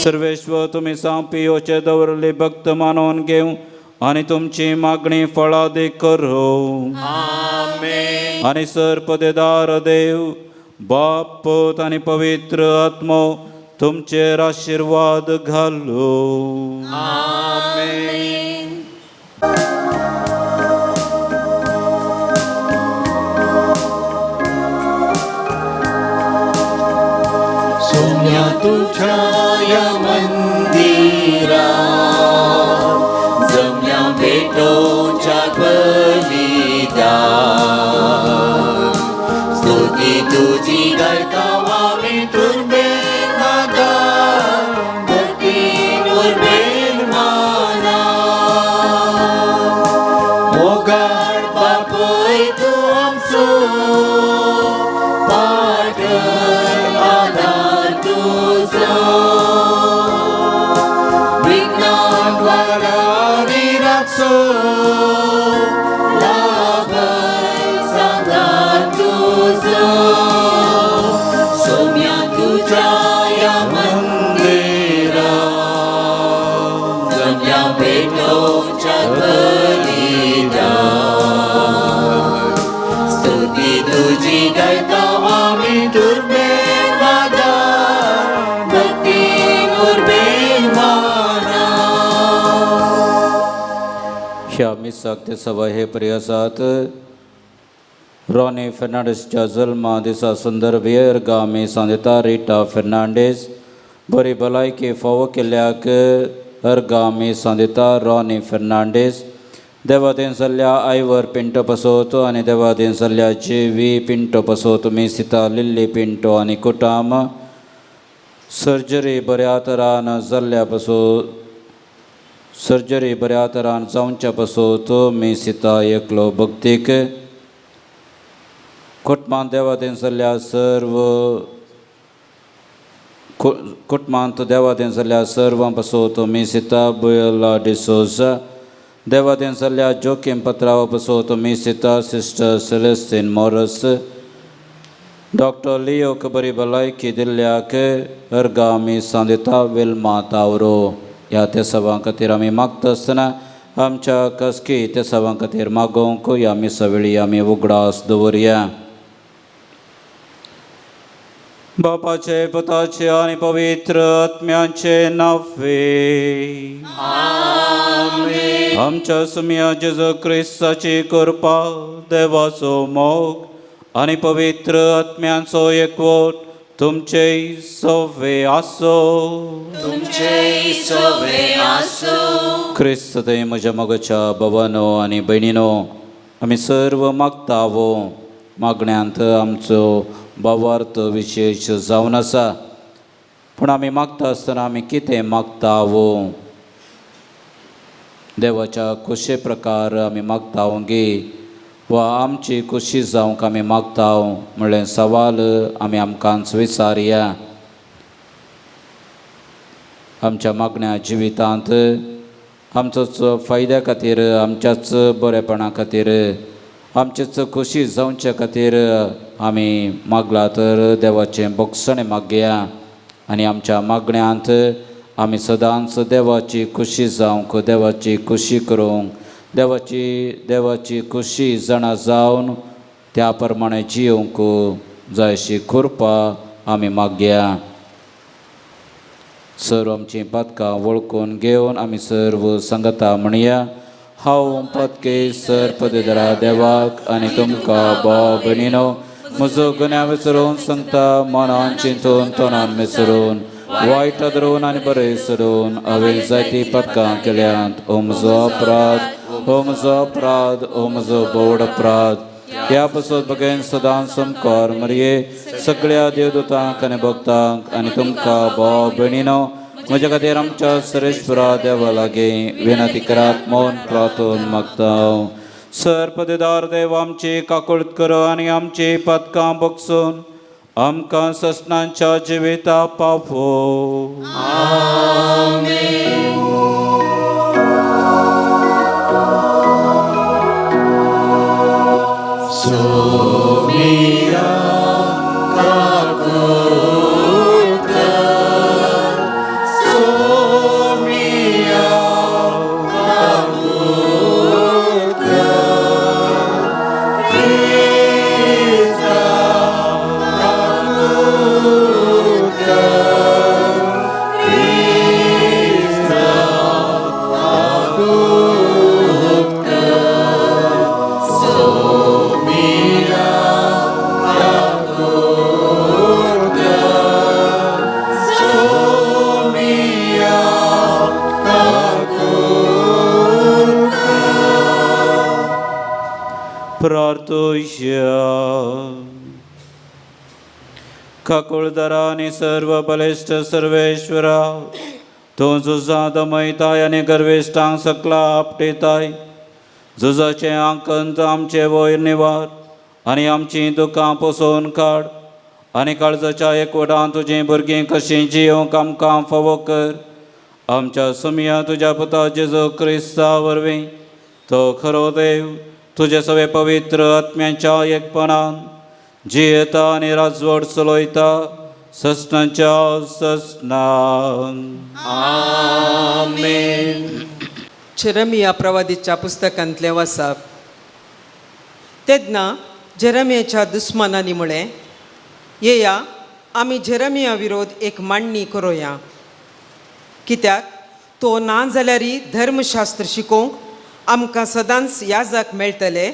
[SPEAKER 2] सर्वेश्वर तुमी सांपियोचे दवरले भक्त मानून घेवं आनी तुमची मागणी फळादीक करूं. आनी सर पदेदार देव बाप, पूत आनी पवित्र आत्मो तुमचेर आशिर्वाद घालूं.
[SPEAKER 4] सोम्या तुझ्या या मंदिरा जम्या भेटोच्या बलिदान, स्तुती तुझी गायता आमी तुर्बेन नादान, भक्तीन उर्बेन मानान. मोगाळ बापूय तूं आमचो, पाटय आदार तुजो, विज्ञान वारांनी राखचो, लाभय सांगात तुजो. सोम्या तुझ्या या मंदिरा जम्या भेटोच्या बलिदान, स्तुती तुझी गायता आमी दुर्बेन वादान, भक्तीन उर्बेन मानान.
[SPEAKER 2] ह्या मिसाक ते सभा हे प्रिय आसात. रॉनी फेर्नांडीसच्या जल्मा दिसा संदर्भ अर्घां आमी सांदिता. रिटा फेर्नांडीस बरी भलायकी फावो केल्ल्याक अर्घां आमी सांदिता. रॉनी फेर्नांडीस देवादीन जाल्ल्या आयवर पिंटो पसोत आनी देवादीन जाल्ल्या जे व्ही पिंटो पसोत मिसिता लिल्ली पिंटो आनी कुटाम सर्जरी बऱ्या तरान जाल्ल्या पसून सर्जरी बऱ्या तरान जावच्या पासत मी सीता एकलो भक्तीक. कुटुंबांत देवादेन जाल्ल्या सर्व कुटुंबांत देवादेन जाल्ल्या सर्वां पासत मी सीता बुयला डिसोजा. देवादेन जाल्ल्या जोकीम पत्रावा पासत मी सीता सिस्टर सेलेस्टीन मोरस. डॉक्टर लियोक बरी भलायकी दिल्ल्याक अर्गा आमी सांदिता विल्मा तावरो. ह्या तेसांवां खातीर आमी मागता आसतना आमच्या खासगी तेसांवां खातीर मागोवंक ह्या मिसा वेळी आमी उगडास दवरया. बापाचे, पुताचे आनी पवित्र आत्म्याचे नावे. आमच्या सुमया जेजू क्रिस्ताची कृपा, देवाचो मोग आनी पवित्र आत्म्यांचो एकवट तुमचे सवे आसो.
[SPEAKER 5] तुमचे सवे आसो.
[SPEAKER 2] क्रिस्त थंय म्हज्या मोगाच्या भवानो आनी भयणीनो, आमी सर्व मागता वो मागण्यांत आमचो भावार्थ विशेश जावन आसा. पूण आमी मागता आसतना आमी कितें मागता वो? देवाच्या खोशे प्रकार आमी मागता गे वा आमची खोशी जावंक आमी मागता म्हणलें सवाल आमी आमकांच विचारया. आमच्या मागण्या जिवितांत आमचोच फायद्या खातीर, आमच्याच बरेपणा खातीर, आमचेच खोशी जावचे खातीर आमी मागला तर देवाचें भोगसणें मागया आनी आमच्या मागण्यांत आमी सदांच देवाची खोशी जावंक, देवाची खोशी करूंक, देवाची खोशी जाणा जावन त्या प्रमाणे जियोवंक जाय अशी कृपा आमी मागया. सर्व आमचीं पातकां वळखून घेवन आमी सर्व सांगता म्हणया. हांव पातके सर्पदेदरा देवाक आनी तुमकां भाव भयणीनो म्हजो गुन्यांव विसरून सांगता. मनान चिंतून, तोंडान मिसरून, वायट धरून आनी बरें सोडून हांवें जायतीं पातकां केल्यांत. ओ म्हजो अपराध, ओ म्हजो अपराध, ओ म्हजो बोड अपराध. ह्या पासत बगेन सदांच समकार मरये, सगळ्या देवदूतांक आनी भक्तांक आनी तुमकां भाव भयणीनो म्हज्या खातीर आमच्या सरेश्वरा देवा लागीं विनंती करात म्हूण प्रार्थून मागता. सर्पदेदार देव आमची काकुळट करो आनी आमची पातकां बगसून आमकां ससनांच्या जिविता पावो. प्रार्थुया. काकुळदारा आनी सर्व बलिश्ट सर्वेश्वरा, तूं झुजां दमयताय आनी गर्वेश्टांक सकला आपटेताय. झुजाचें आंकंत आमचे वयर निवार आनी आमचीं दुकां पोसोवन काड आनी काळजाच्या एकवटान तुजीं भुरगीं कशीं जियोवंक आमकां फावो कर. आमच्या सुमया तुज्या पुता जेजू क्रिस्ता वरवीं, तो खरो देव, तुजे सगळे पवित्र आत्म्यांच्या एकपणान जियेता आनी राजवट चलयता ससनाच्या ससनान.
[SPEAKER 3] आमेन.
[SPEAKER 6] जेरमिया प्रवादीच्या पुस्तकांतलें वाचप. तेन्ना जेरमियाच्या दुस्मानांनी म्हळें, येया, आमी जेरमिया विरोध एक मांडणी करोया, कित्याक तो ना जाल्यारय धर्मशास्त्र शिकोवंक आमकां सदांच याजक मेळटले,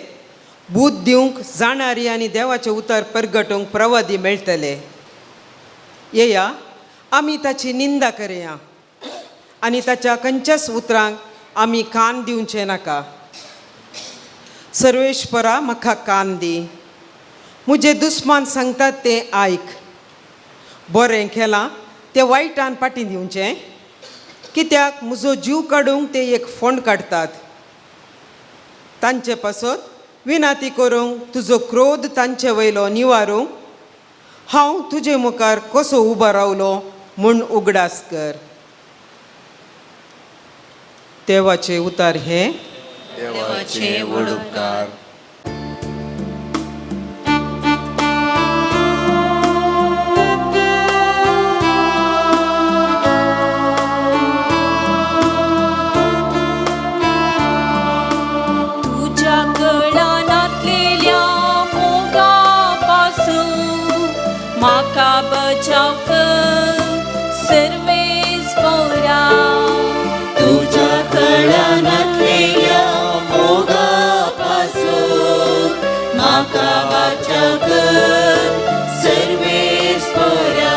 [SPEAKER 6] बूद दिवंक जाणारी आनी देवाचें उतर परगटूंक प्रवादी मेळटले. येया, आमी ताची निंदा करया आनी ताच्या खंयच्याच उतरांक आमी कान दिवचें नाका. सर्वेश्वरा, म्हाका कान दी. म्हजे दुस्मान सांगतात तें आयक. बरें केलां तें वायटान फाटीं दिवचें. कित्याक म्हजो जीव काडूंक ते एक फोंड काडटात. तांचे पासत विनाती करूंक तुजो क्रोध तांचे वयलो निवारूंक हांव तुजे मुखार कसो उबो रावलो म्हूण उगडास कर. देवाचे उतार हे.
[SPEAKER 3] देवाचे व्हड उपकार.
[SPEAKER 5] तुज्या कळानातलेल्या मोगापासून म्हाका बचाव कर सर्वेस्पोरा.
[SPEAKER 4] तुज्या कळानातलेल्या मोगापासून म्हाका वाचा कर सर्वेस्परा.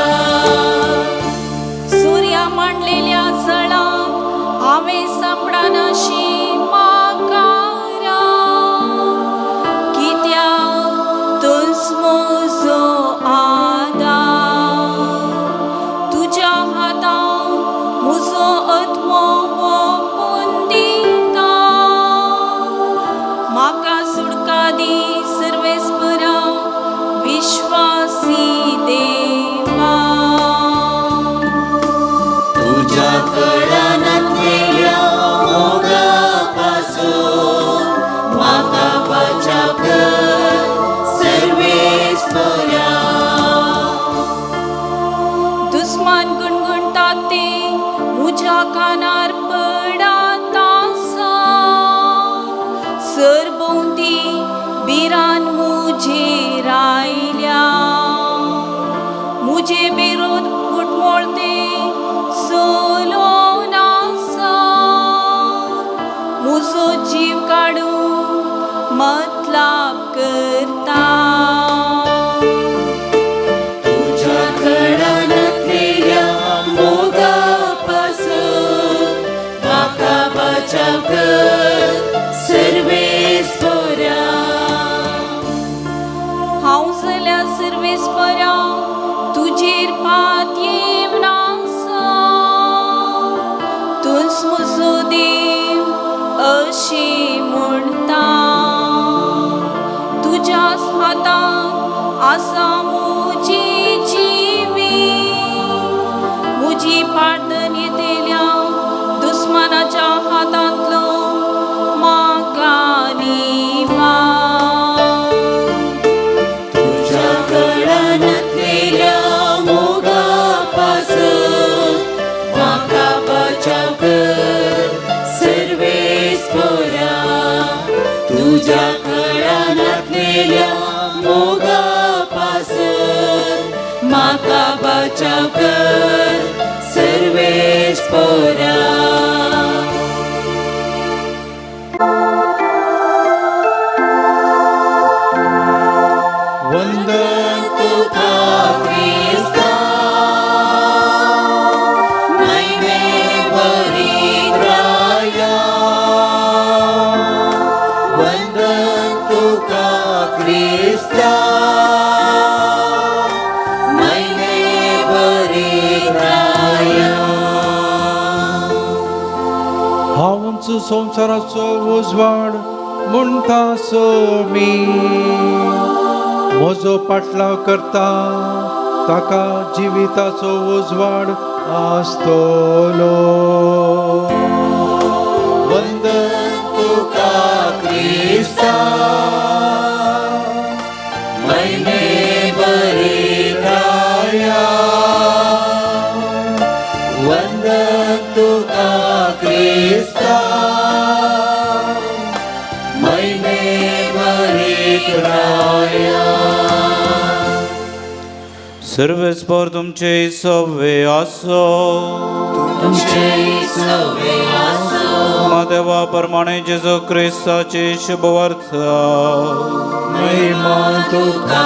[SPEAKER 5] सुर्या मांडलेल्या जळांत हांवें सांपडानाशी म्हाका राव, कित्याक तूंच म्हजो आदार. तुज्या हातांत म्हजो आत्मो ओंपून दिता. म्हाका सुटका दी सर्वेस्परा विश्वासी देवा.
[SPEAKER 4] तुज्या कळानातलेल्या मोगापासून म्हाका वाचा कर सर्वेस्परा.
[SPEAKER 5] दुस्मान गुणगुणतात ते म्हज्या कानार पडात आसा. सरभोंवती बिरान म्हजेर आयल्या. म्हजे विरोध घुटमळते चलोवन आसा. म्हजो जीव काडूंक मतलाब करता.
[SPEAKER 4] तुज्या कळानातलेल्या मोगापासून म्हाका वाचा कर सर्वेस्परा.
[SPEAKER 5] हांव जाल्यार सर्वेस्परा तुजेर पातयेवन आसा. तूंच म्हजो देव अशें म्हणटा. तुज्याच हातांत आसा म्हजी जिवीत. म्हजी पार्दन येतल्या दुस्मानाच्या हातांतलो म्हाका निवार.
[SPEAKER 4] तुज्या कळानातलेल्या मोगापासून म्हाका वाचा कर सर्वेस्परा. तुज्या कळानातलेल्या मोगापासून म्हाका वाचा कर सर्वेस्परा.
[SPEAKER 3] वंदन
[SPEAKER 4] तुका क्रिस्ता महिमे परित्राया. वंदन तुका क्रिस्ता महिमे परित्राया.
[SPEAKER 7] हांवच संवसाराचो उजवाड म्हणटा मी. म्हजो पाटलाव करता ताका जिविताचो उजवाड आसतलो.
[SPEAKER 4] वंदन तुका क्रिस्ता महिमे परित्राया. वंदन तुका क्रिस्ता महिमे परित्राया.
[SPEAKER 2] सर्वेस्पर तुमचे सवे आसो.
[SPEAKER 4] तुमचे सवे आसो.
[SPEAKER 2] देवा प्रमाणे जेजू क्रिस्ताची शुभवार्ता.
[SPEAKER 3] महिमा तुका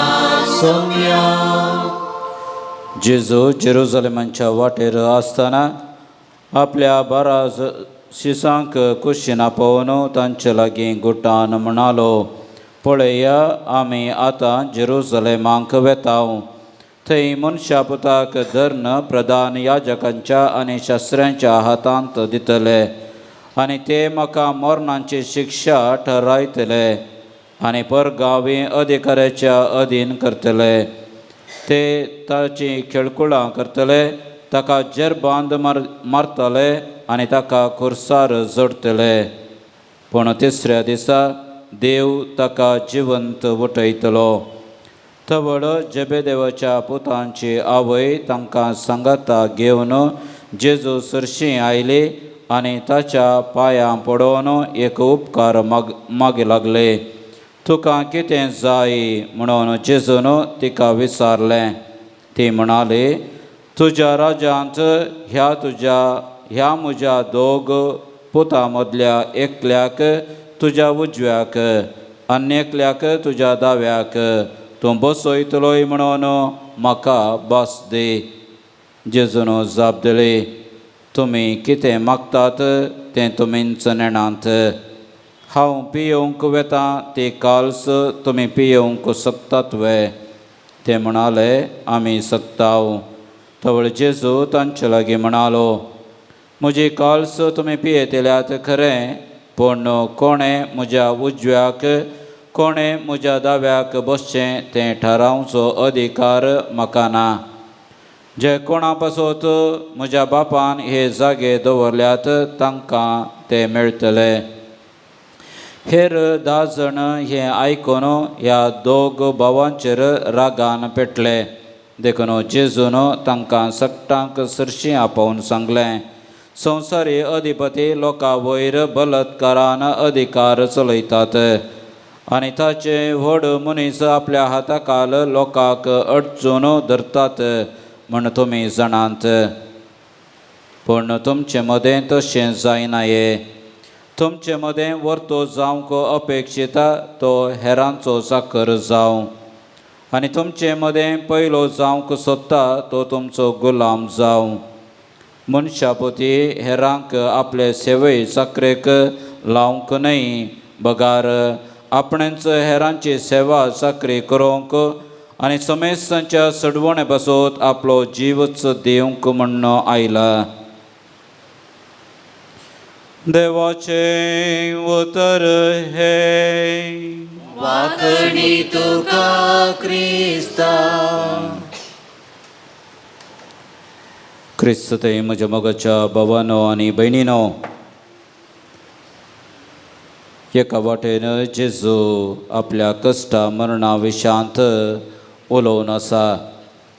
[SPEAKER 3] सोम्या.
[SPEAKER 2] जेजू जेरुजलेमाच्या वाटेर आसतना आपल्या 12 शिसांक कुशीन आपोवन तांचे लागीं गुटान म्हणालो, पळया आमी आतां जेरुजलेमाक वेता. थंय मनशा पुताक धर्न प्रधान याजकांच्या आनी शास्त्र्यांच्या हातांत दितले आनी ते म्हाका मरणाची शिक्षा ठरायतले आनी परगांवी अधिकाऱ्याच्या अधीन करतले. ते ताची खेळकुळां करतले, ताका जेरबांद मारतले आनी ताका खुर्सार जोडटले. पूण तिसऱ्या दिसा देव ताका जिवंत उठयतलो. तवळ जेबेदेवाच्या पुतांची आवय तांकां सांगाता घेवन जेजू सरशीं आयली आनी ताच्या पांयां पडोवन एक उपकार मागी लागले. तुका कितें जाय म्हणून जेजून तिका विचारलें. ती म्हणाली, तुज्या राज्यांत ह्या म्हज्या दोग पुतां मदल्या एकल्याक तुज्या उजव्याक आनी एकल्याक तुज्या दाव्याक तूं बसयतलोय म्हणून म्हाका भास दी. जेजून जाप दिली, तुमी कितें मागतात तें तुमीच नेणात. हांव पियोवंक वेता ती काल्स तुमी पियोवंक शकतात वे? ते म्हणाले, आमी शकताव. तवळ जेजू तांचे लागीं म्हणालो, म्हजी काल्स तुमी पियेतल्यात खरें, पूण कोणें म्हज्या उजव्याक कोणें म्हज्या दाव्याक बसचें तें थारावचो अधिकार म्हाका ना. जे कोणा पासत म्हज्या बापान हे जागे दवरल्यात तांकां ते मेळटले. हेर 10 जाण हें आयकून ह्या दोग भावांचेर रागान पेटले. देखून जेजून तांकां सगटांक सरशीं आपोवन सांगलें, संवसारी अधिपती लोकां वयर बलात्कारान अधिकार चलयतात आनी ताचे व्हड मनीस आपल्या हाताखाल लोकांक अडचून धरतात म्हण तुमी जाणात. पूण तुमचे मदें तशें जायना ये. तुमचे मदें वर्तो जावंक अपेक्षिता तो हेरांचो चाकर जावं आनी तुमचे मदें पयलो जावंक सोदता तो तुमचो गुलाम जावं. मनशापती हेरांक आपले सेवे चाकरेक लावंक न्हय, बगार आपणेंच हेरांची सेवा चाकरी करूंक आनी समेस्तांच्या सडवणे पासत आपलो जीवच दिवंक म्हण्ण आयला. देवाचें उतर हें.
[SPEAKER 4] वाखणी तुका क्रिस्ता.
[SPEAKER 2] क्रिस्त ते म्हज्या मोगाच्या भावानो आनी भयणीनो, एका वाटेन जेजू आपल्या कश्टा मरणा विशांत उलोवन आसा.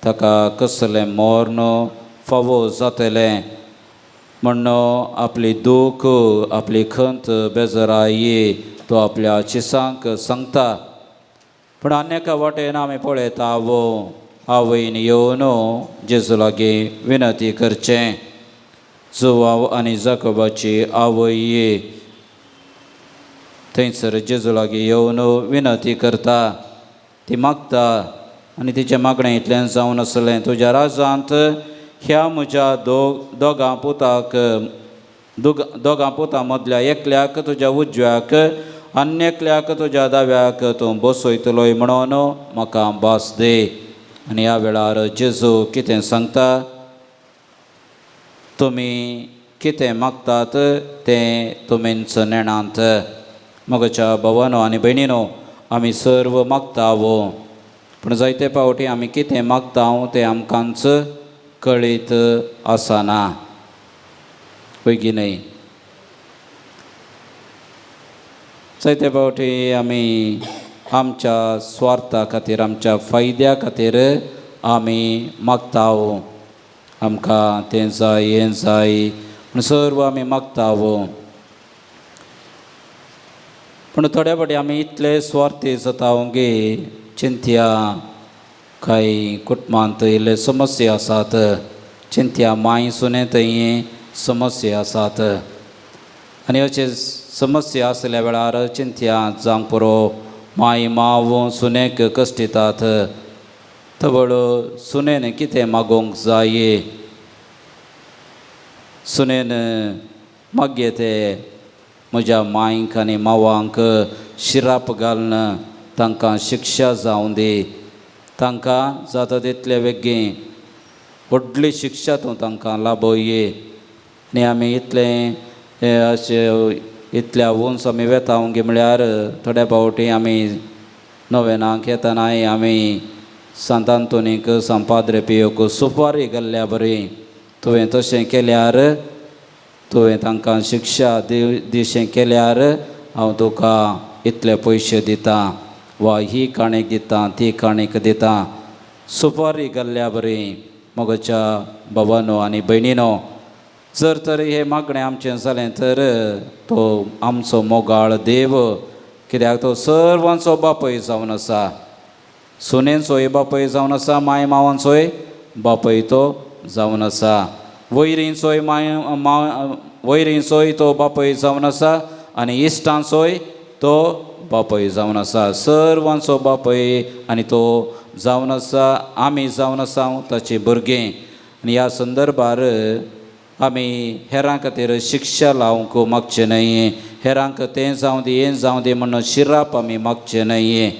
[SPEAKER 2] ताका कसलें मर्ण फावो जातलें म्हण्ण आपली दूख आपली खंत बेजराय तो आपल्या चिसांक सांगता. पूण आनी एका वाटेन आमी पळयता वो आवयन येवन जेजू लागीं विनंती करचें. जुवाव आनी जाकोबाची आवय थंयसर जेजू लागीं येवन विनंती करता, ती मागता आनी तिचें मागणें इतलें जावन आसलें, तुज्या राजांत ह्या म्हज्या दोगां पुताक दोगां पुतां मदल्या एकल्याक तुज्या उजव्याक आनी एकल्याक तुज्या दाव्याक तूं बसयतलोय म्हणून म्हाका भास दी. आनी ह्या वेळार जेजू कितें सांगता, तुमी कितें मागतात तें तुमीच नेणात. मोगाच्या भावानो आनी भयणीनो, आमी सर्व मागता वो, पूण जायते फावटी आमी कितें मागता तें आमकांच कळीत आसना, वयगी न्हय? जायते फावटी आमी आमच्या स्वार्था खातीर आमच्या फायद्या खातीर आमी मागता, आमकां तें जाय हें जाय पूण सर्व आमी मागता. पूण थोड्या फावटी आमी इतले स्वार्थी जाता गे चिंतया कांय कुटुंबांत इल्ले समस्या आसात, चिंतया मांय सुने थंय समस्या आसात आनी अशे समस्या आसल्या वेळार चिंतया जावंक पुरो माय माव सुनेक कश्टितात. तवळ सुनेन कितें मागोवंक जाय, सुनेन मागये ते म्हज्या मांयक आनी मावांक शिराप घालून तांकां शिक्षा जावं दी. तांकां जाता तितले बेगीन व्हडली शिक्षा तूं तांकां लाभोवये. आनी आमी इतलें अशें इतल्या उंच आमी वेता गे म्हळ्यार थोड्या फावटी आमी नोवेनाक येतनाय आमी सांत आंतोनीक सांत पाद्रे पियोक सुपारी घाल्ल्या बरी. तुवें तशें केल्यार, तुवें तांकां शिक्षा दिशें केल्यार हांव तुका इतले पयशे दितां वा ही काणीक दितां ती काणीक दितां. सुपारी घाल्ल्या बरी. मोगाच्या बाबानो आनी भयणीनो, जर तर हें मागणें आमचें जालें तर तो आमचो मोगाळ देव, कित्याक तो सर्वांचो बापूय जावन आसा. सुनेंचोय बापूय जावन आसा, माय मावांचोय बापूय तो जावन आसा, वयरींचोय माय वयरींचोय तो बापूय जावन आसा आनी इश्टांचोय तो बापूय जावन आसा. सर्वांचो बापूय आनी तो जावन आसा, आमी जावन आसा ताची भुरगीं. आनी ह्या संदर्भार आमी हेरां खातीर शिक्षा लावंक मागचें न्हय, हेरांक तें जावं दी हें जावं दी म्हणून शिराप आमी मागचें न्हय.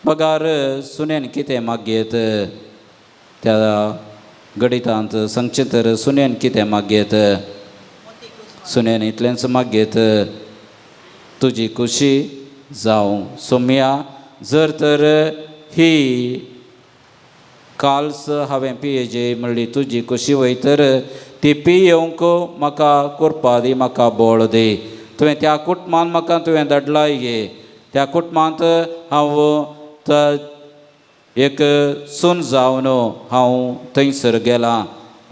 [SPEAKER 2] बगार सुनेन कितें मागयेत त्या गणितांत सांगचें तर सुनेन कितें मागयेत, सुनेन इतलेंच मागयेत, तुजी खुशी जावं सोम्या, जर तर ही काल्स हांवें पियेजे म्हणली तुजी खुशी वयतर ती पियेवंक म्हाका कुरपा दी, म्हाका बळ दी. तुवें त्या कुटुंबान म्हाका तुवें धाडला गे, त्या कुटुंबांत हांव एक सून जावन हांव थंयसर गेलां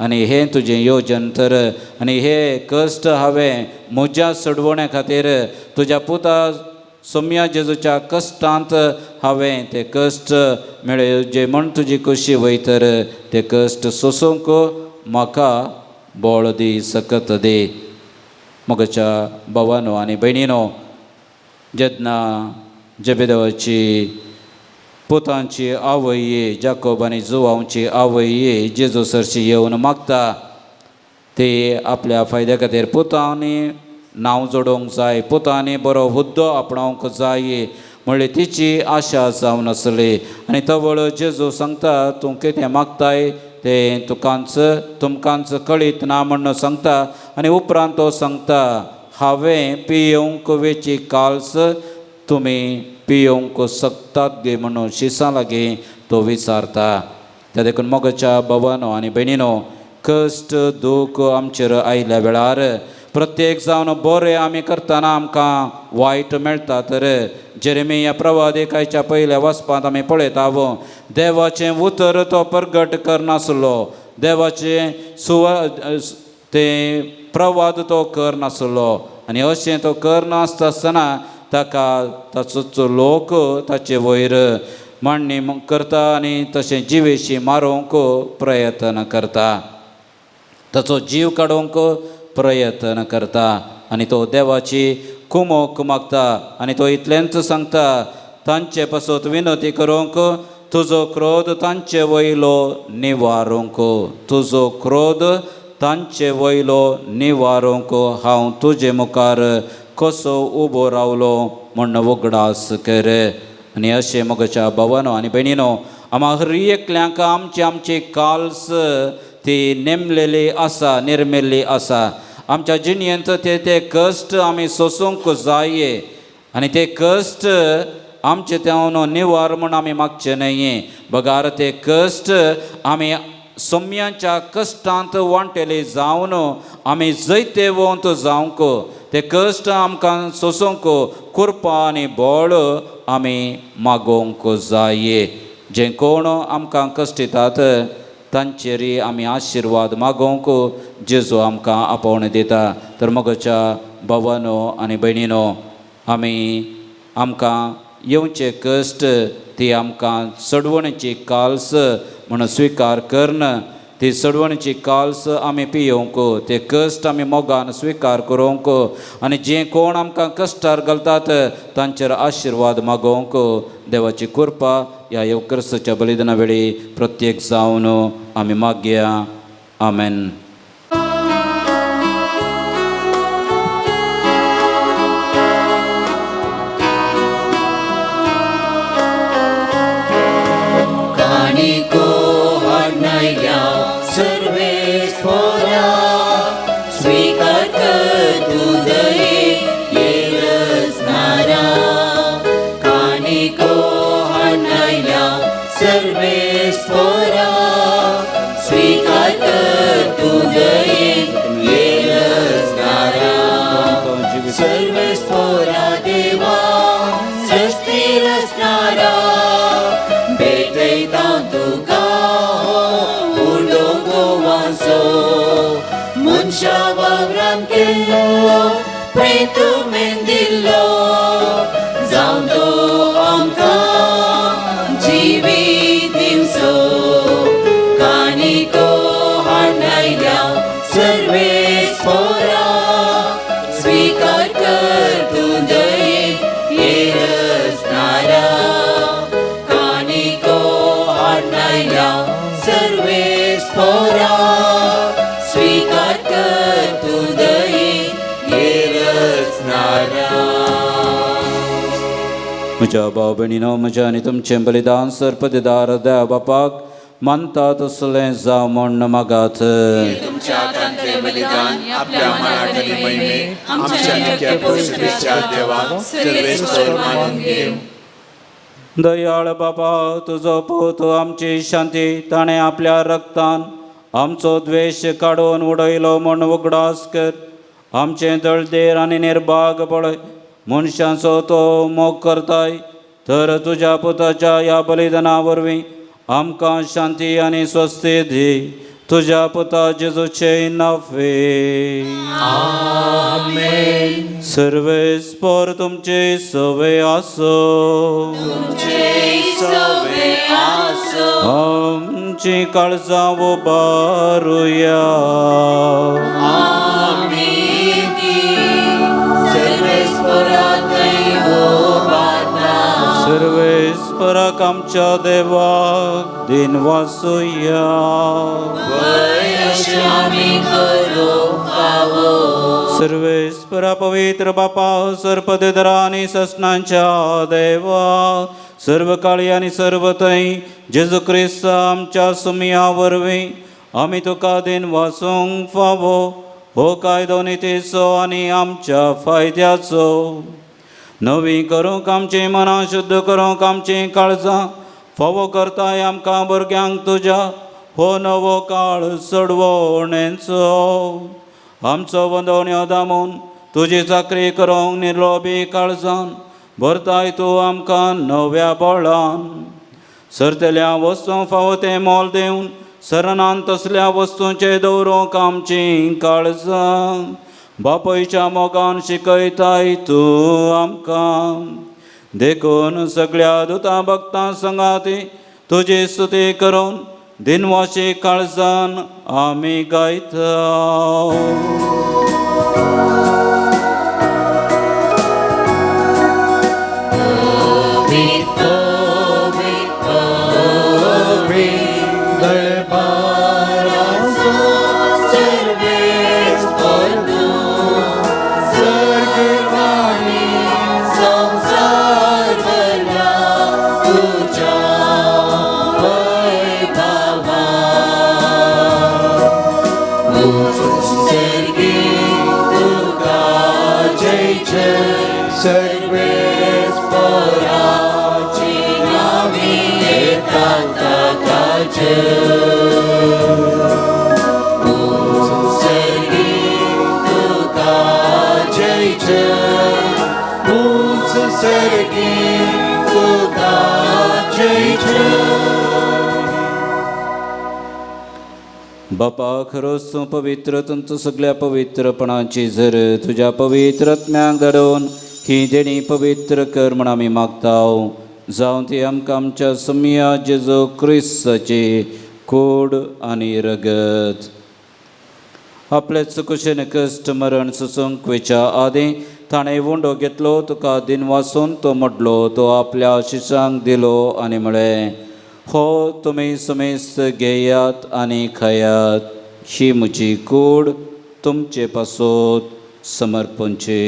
[SPEAKER 2] आनी हें तुजें योजन तर आनी हे कश्ट हांवें म्हज्या सडवण्या खातीर तुज्या पुता सोम्या जेजूच्या कश्टांत हांवें ते कश्ट मेळ्ळे म्हण तुजी खुशी वयतर ते कश्ट सोसूंक म्हाका बळ दी, सकत दी. म्हज्या भावानो आनी भयणीनो, जेन्ना जेबेदेवाची पुतांची आवय जाकोब आनी जुवांवची आवय जेजू सरशी येवन मागता, ती आपल्या फायद्या खातीर पुतांनी नांव जोडोवंक जाय, पुतांनी बरो हुद्दो आपणावंक जाय म्हणली तिची आशा जावन आसली. आनी तवळ जेजू सांगता, तूं कितें मागताय तें तुकांच तुमकांच कळीत ना म्हण सांगता. आनी उपरांत तो सांगता, हांवें पियेवंक वेची काल्स तुमी पियेवंक शकतात गे म्हणून शिसां लागीं तो विचारता. त्या देखून मोगाच्या भावानो आनी भयणीनो, कश्ट दूख आमचेर आयल्या वेळार प्रत्येक जावन बरें आमी करतना आमकां वायट मेळटा. तर जेरेमिया प्रवादिकाच्या पयल्या वचपांत आमी पळयता, देवाचें उतर तो प्रगट करनासलो, देवाचें तें प्रवाद तो करनासलो आनी अशें तो करनासता आसतना ताका ताचोच लोक ताचे वयर मांडणी करता आनी तशें जिवेशी मारूंक प्रयत्न करता, ताचो जीव काडूंक प्रयत्न करता आनी तो देवाची कुमोक मागता. आनी तो इतलेंच सांगता, तांचे पासत विनती करूंक तुजो क्रोध तांचे वयलो निवारूंक, तुजो क्रोध तांचे वयलो निवारूंक हांव तुजे मुखार कसो उबो रावलो म्हण उगडास कर. आनी अशें म्हज्या भावानो आनी भयणीनो, आमा हर एकल्यांक आमची आमची काल्स ती नेमलेली आसा, निर्मिल्ली आसा. आमच्या जिणेंत ते ते कश्ट आमी सोसूंक जाय आनी ते कश्ट आमचे तेवन निवार म्हूण आमी मागचे न्हय, बगार ते कश्ट आमी सोम्यांच्या कश्टांत वांटेले जावन आमी जैतेवंत जावंक, ते कश्ट आमकां सोसूंक कुरपा आनी बळ आमी मागोवंक जाय. जे कोण आमकां कश्ट दितात तांचेरय आमी आशिर्वाद मागोवंक जेजू आमकां आपोवणें दिता. तर म्हज्या भावानो आनी भयणीनो, आमी आमकां येवचे कश्ट ती आमकां चडवणेची काल्स म्हण स्विकार करन, ती चडवणेची काल्स आमी पियोवंक, ते कश्ट आमी मोगान स्विकार करूंक आनी जे कोण आमकां कश्टार घालतात तांचेर आशिर्वाद मागोवंक देवाची कृपा ह्या येवक्रिस्ताच्या बलिदाना वेळी प्रत्येक जावन आमी मागया. आमेन.
[SPEAKER 5] हाडनयल्या सर्वेस्पोरा स्वीकार कर तूं दये येरसनारा काणिको हाडनयल्या सर्वेस्पोरा स्वीकार कर तूं दये येरसनारा सर्वेस्पोरा देवा सृष्टी रचणारा भेटयता तुका उडो गोवाचो मनशा वावरान केल्लो प्रेतुमेन दिल्लो जावं तो आमकां जिवीत दिवचो काणिको हाडनयल्या सर्वेस्पोरा स्वीकार कर तूं दये येरसनारा काणिको हाडनयल्या सर्वेस्पोरा स्वीकार कर तूं दये येरसनारा.
[SPEAKER 2] म्हज्या भाव भयणीनो, म्हज्या आनी तुमचें बलिदान सर्पदिदार देव बापाक मानता तसलें जावं म्हूण मागात.
[SPEAKER 3] तुमच्या हातांतले बलिदान आपल्या मनाक आनी महिमे आमच्या नित्य पवित्र देवा सर्वेस्पोर मानून घेवं.
[SPEAKER 2] दयाळ बाबा, तुजो पूत आमची शांती ताणें आपल्या रक्तान आमचो द्वेश काडून उडयलो म्हूण उगडास कर. आमचें दळदेर आनी निर्भाग पळय, मनशांचो तो मोग करताय तर तुज्या पुताच्या ह्या बलिदाना वरवीं आमकां शांती आनी स्वस्ती दी. तुज्या पुता जेजूचे नाफे. सर्वेस्पोर तुमचे सवे आसो. आमची काळजां उबारुया. सर्वेस्पराक आमच्या देवाक दिन वासुया. सर्वेस्परा पवित्र बापा, सर्पदेदरा आनी ससनांच्या देवा, सर्व काळी आनी सर्व थंय जेजू क्रिस्त आमच्या सुमया वरवीं आमी तुका दिन वासूंक फावो हो कायदो नितीचो आनी आमच्या फायद्याचो. नवी करूंक आमचीं मनां, शुद्ध करूंक आमचीं काळजां, फावो करताय आमकां भुरग्यांक तुज्या हो नवो काळ चडवणेचो. आमचो वंदवण्यो दामून तुजी चाकरी करूंक निरोबी काळजान भरताय तूं आमकां नव्या बळान. सरतल्या वस्तूंक फावो तें मोल दिवन सरनान तसल्या वस्तूंचेर दवरूंक आमचीं काळजां बापयच्या मोगान शिकयताय तूं आमकां. देखून सगळ्या दुतां भक्तां संगाती तुजी स्तुती करून दिनवाशी काळजान आमी गायता. बापा, खरोच तूं पवित्र, तुमचो सगळ्या पवित्रपणाची झर तुज्या पवित्र आत्म्याक धाडून ही देणी पवित्र कर म्हण आमी मागता. जावं ती आमकां आमच्या सुमया जेजू क्रिस्ताची कोड आनी रगत. आपले चुकशेन कश्ट मरण सोसूंक वयच्या आदीं ताणें उंडो घेतलो, तुका दिनवासून तो मोडलो, तो आपल्या शिशांक दिलो आनी म्हळें, हो तुमी समेस्त घेयात आनी खायात, ही म्हजी कूड तुमचे पासत समर्पणची.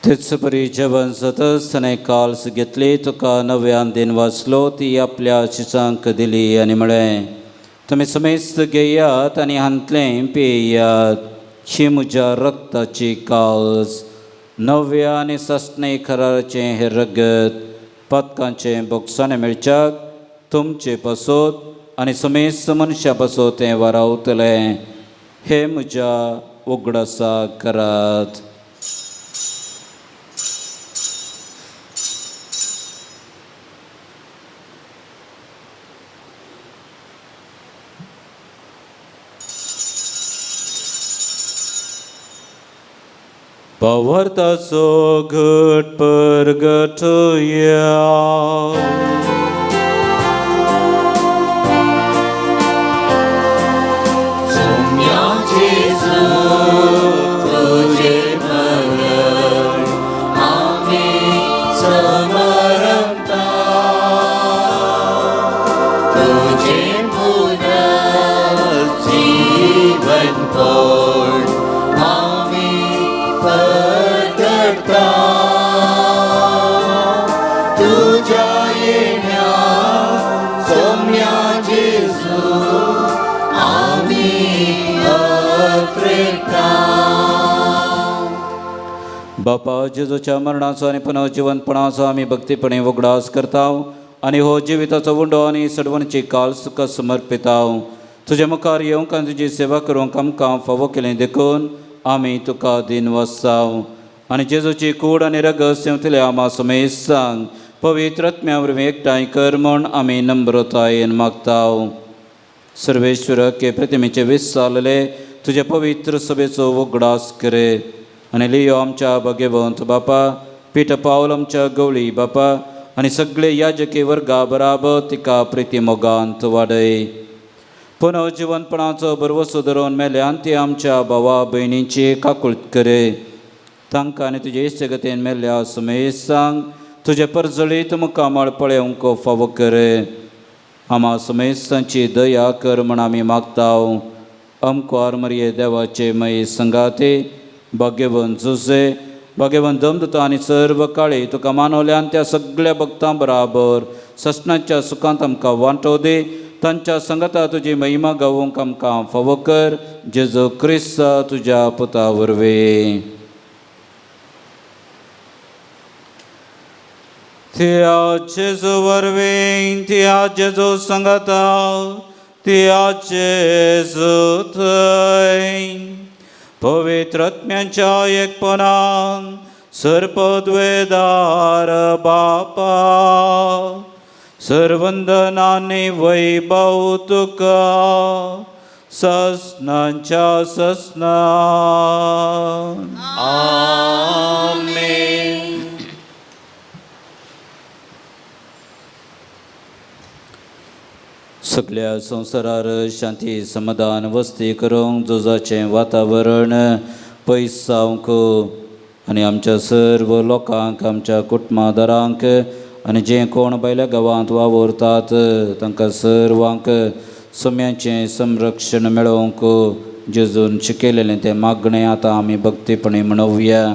[SPEAKER 2] तेच परी जेवण जातच ताणें काल्स घेतली, तुका नव्यान दिन वाचलो, ती आपल्या शिसांक दिली आनी म्हळें, तुमी समेस्त घेयात आनी हांतलें पियात. ही म्हज्या रक्ताची काल्स, नव्या आनी सासणे कराराचें हें रगत पातकांचें बोगसाणें मेळच्याक तुमचे पासत आनी समेस्त मनशां पासत तें वारावतलें. हें म्हज्या उगडासा करात. पवर्ताचो घट परगटया. बापा, जेजूच्या मरणाचो आनी पुनर्जिवनपणाचो आमी भक्तीपणे उगडास करता आनी हो जिविताचो उंडो आनी सडवणची काल तुका समर्पिता. तुजे मुखार येवंक आनी तुजी सेवा करूंक आमकां फावो केलें देखून आमी तुका दिन वसाव. आनी जेजूची कूड आनी रगत सेवतल्या आमा समेस्तांक पवित्र आत्म्या वरवीं एकठांय कर म्हूण आमी नम्रतायेन मागता. सर्वेश्वर के प्रतिमेचे विसारलेले तुजे पवित्र सभेचो उगडास करे आनी लियो आमच्या भाग्यवंत बापा, पीठ पावल आमच्या गवळी बापा आनी सगळे याजकी वर्गा बराबर तिका प्रिती मोगांत वाडय. पुनर्जिवनपणाचो भरवसो धरून मेल्यान ती आमच्या भावा भयणींची काकूळत करे. तांकां आनी तुजे इश्टगतीन मेल्ल्या समेस्तांक तुजे परजळीत मुखामळ पळोवंक फावो करे. आमा समेस्तांची दया कर म्हण आमी मागता. अमकार मरिये देवाचे मये संगाते भाग्यवंत जुजे, भाग्यवंत दमदता आनी सर्व काळी तुका मानवल्यान त्या सगळ्या भक्तां बराबर ससनाच्या सुखांत आमकां वांटो दी. तांच्या संगता तुजी महिमा गावूंक आमकां फावो कर. जेजू क्रिस्त तुज्या पुता वरवीं. त्या जेजू वरवीं, त्या जेजू संगता, त्या जेजू थंय पवित्र आत्म्यांच्या एकपणान सर्पद्वेदार बापा सर्वंदनानी वैभव तुका ससनांच्या ससना.
[SPEAKER 4] आमेन.
[SPEAKER 2] सगळ्या संवसारार शांती समाधान वस्ती करूंक झुजाचें वातावरण पयस जावंक आनी आमच्या सर्व लोकांक, आमच्या कुटुंबादारांक आनी जे कोण भायल्या गांवांत वावुरतात तांकां सर्वांक सम्याचें संरक्षण मेळोवंक जेजून शिकयलेलें तें मागणें आतां आमी भक्तीपणी म्हणोवया.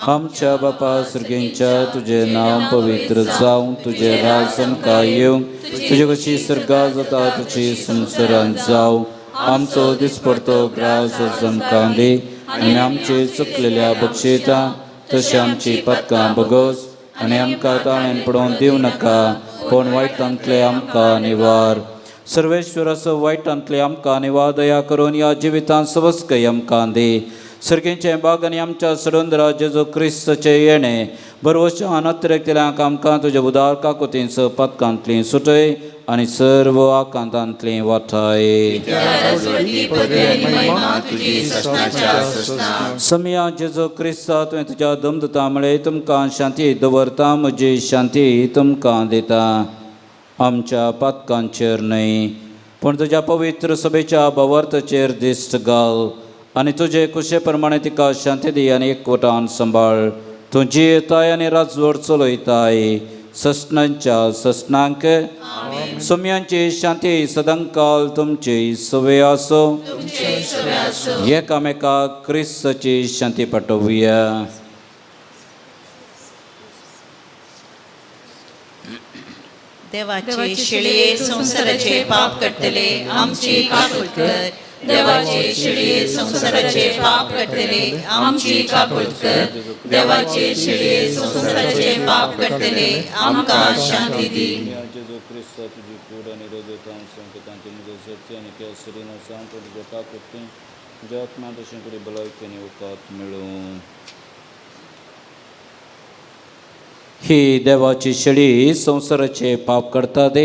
[SPEAKER 2] आमच्या बापा सर्गेंच्या, तुजें नांव पवित्र जावं, तुजें राज आमकां येवं, तुजे कशी सर्गा जाता तुजी संवसारांत जावं. आमचो दिसपडतो ग्रास आमकां दी आनी आमचे चुकलेल्या बक्षिता तशें आमची पदकां बगोस आनी आमकां ताळेन पडोवन दिवं नाका, पूण वायटांतले आमकां निवार. सर्वेश्वराचो वायटांतले आमकां निवार दया करून ह्या जिवितांत सवस्कय आमकां दी. सर्गेचें बाग आनी आमच्या सडंदरा जेजू क्रिस्ताचें येणें बरवश्या अनत्रेकतल्यांक आमकां तुज्या उदार काकुतींच पदकांतलीं सुटय आनी सर्व आकांतांतलीं वाठाय. समया जेजू क्रिस्ता तुवें तुज्या दमदता म्हळें तुमकां शांती दवरता, म्हजी शांती तुमकां दिता. आमच्या पातकांचेर न्हय पूण तुज्या पवित्र सभेच्या भावार्थाचेर दिश्ट घाल आनी तुजे कुशे प्रमाणे तिका शांती दी आनी एकवटान सांबाळ. तूं जियेताय आनी राजवट चलयताय ससनांच्या ससनांक. सोम्यांची शांती सदांकाल तुमची सवय आसो. एकामेका क्रिस्ताची शांती पाठोवया.
[SPEAKER 1] देवाचे शेळये संवसाराचे पाप काडटले आमची काकूट कर. देवाचे शेळये संवसाराचे पाप काडटले आमची काकूट कर. देवाचे शेळये संवसाराचे पाप काडटले आमकां शांती दी.
[SPEAKER 2] जेजू क्रिस्ता तुजी कूड आनी रगत हांव संकटांत म्हजो शक्ती आनी केसरीन सांत तुज्या काकुटीन तुज्या आत्मा तशें करी भलायकी आनी वकात मेळूं. ही देवाची शेळी संवसाराचे पाप करता ते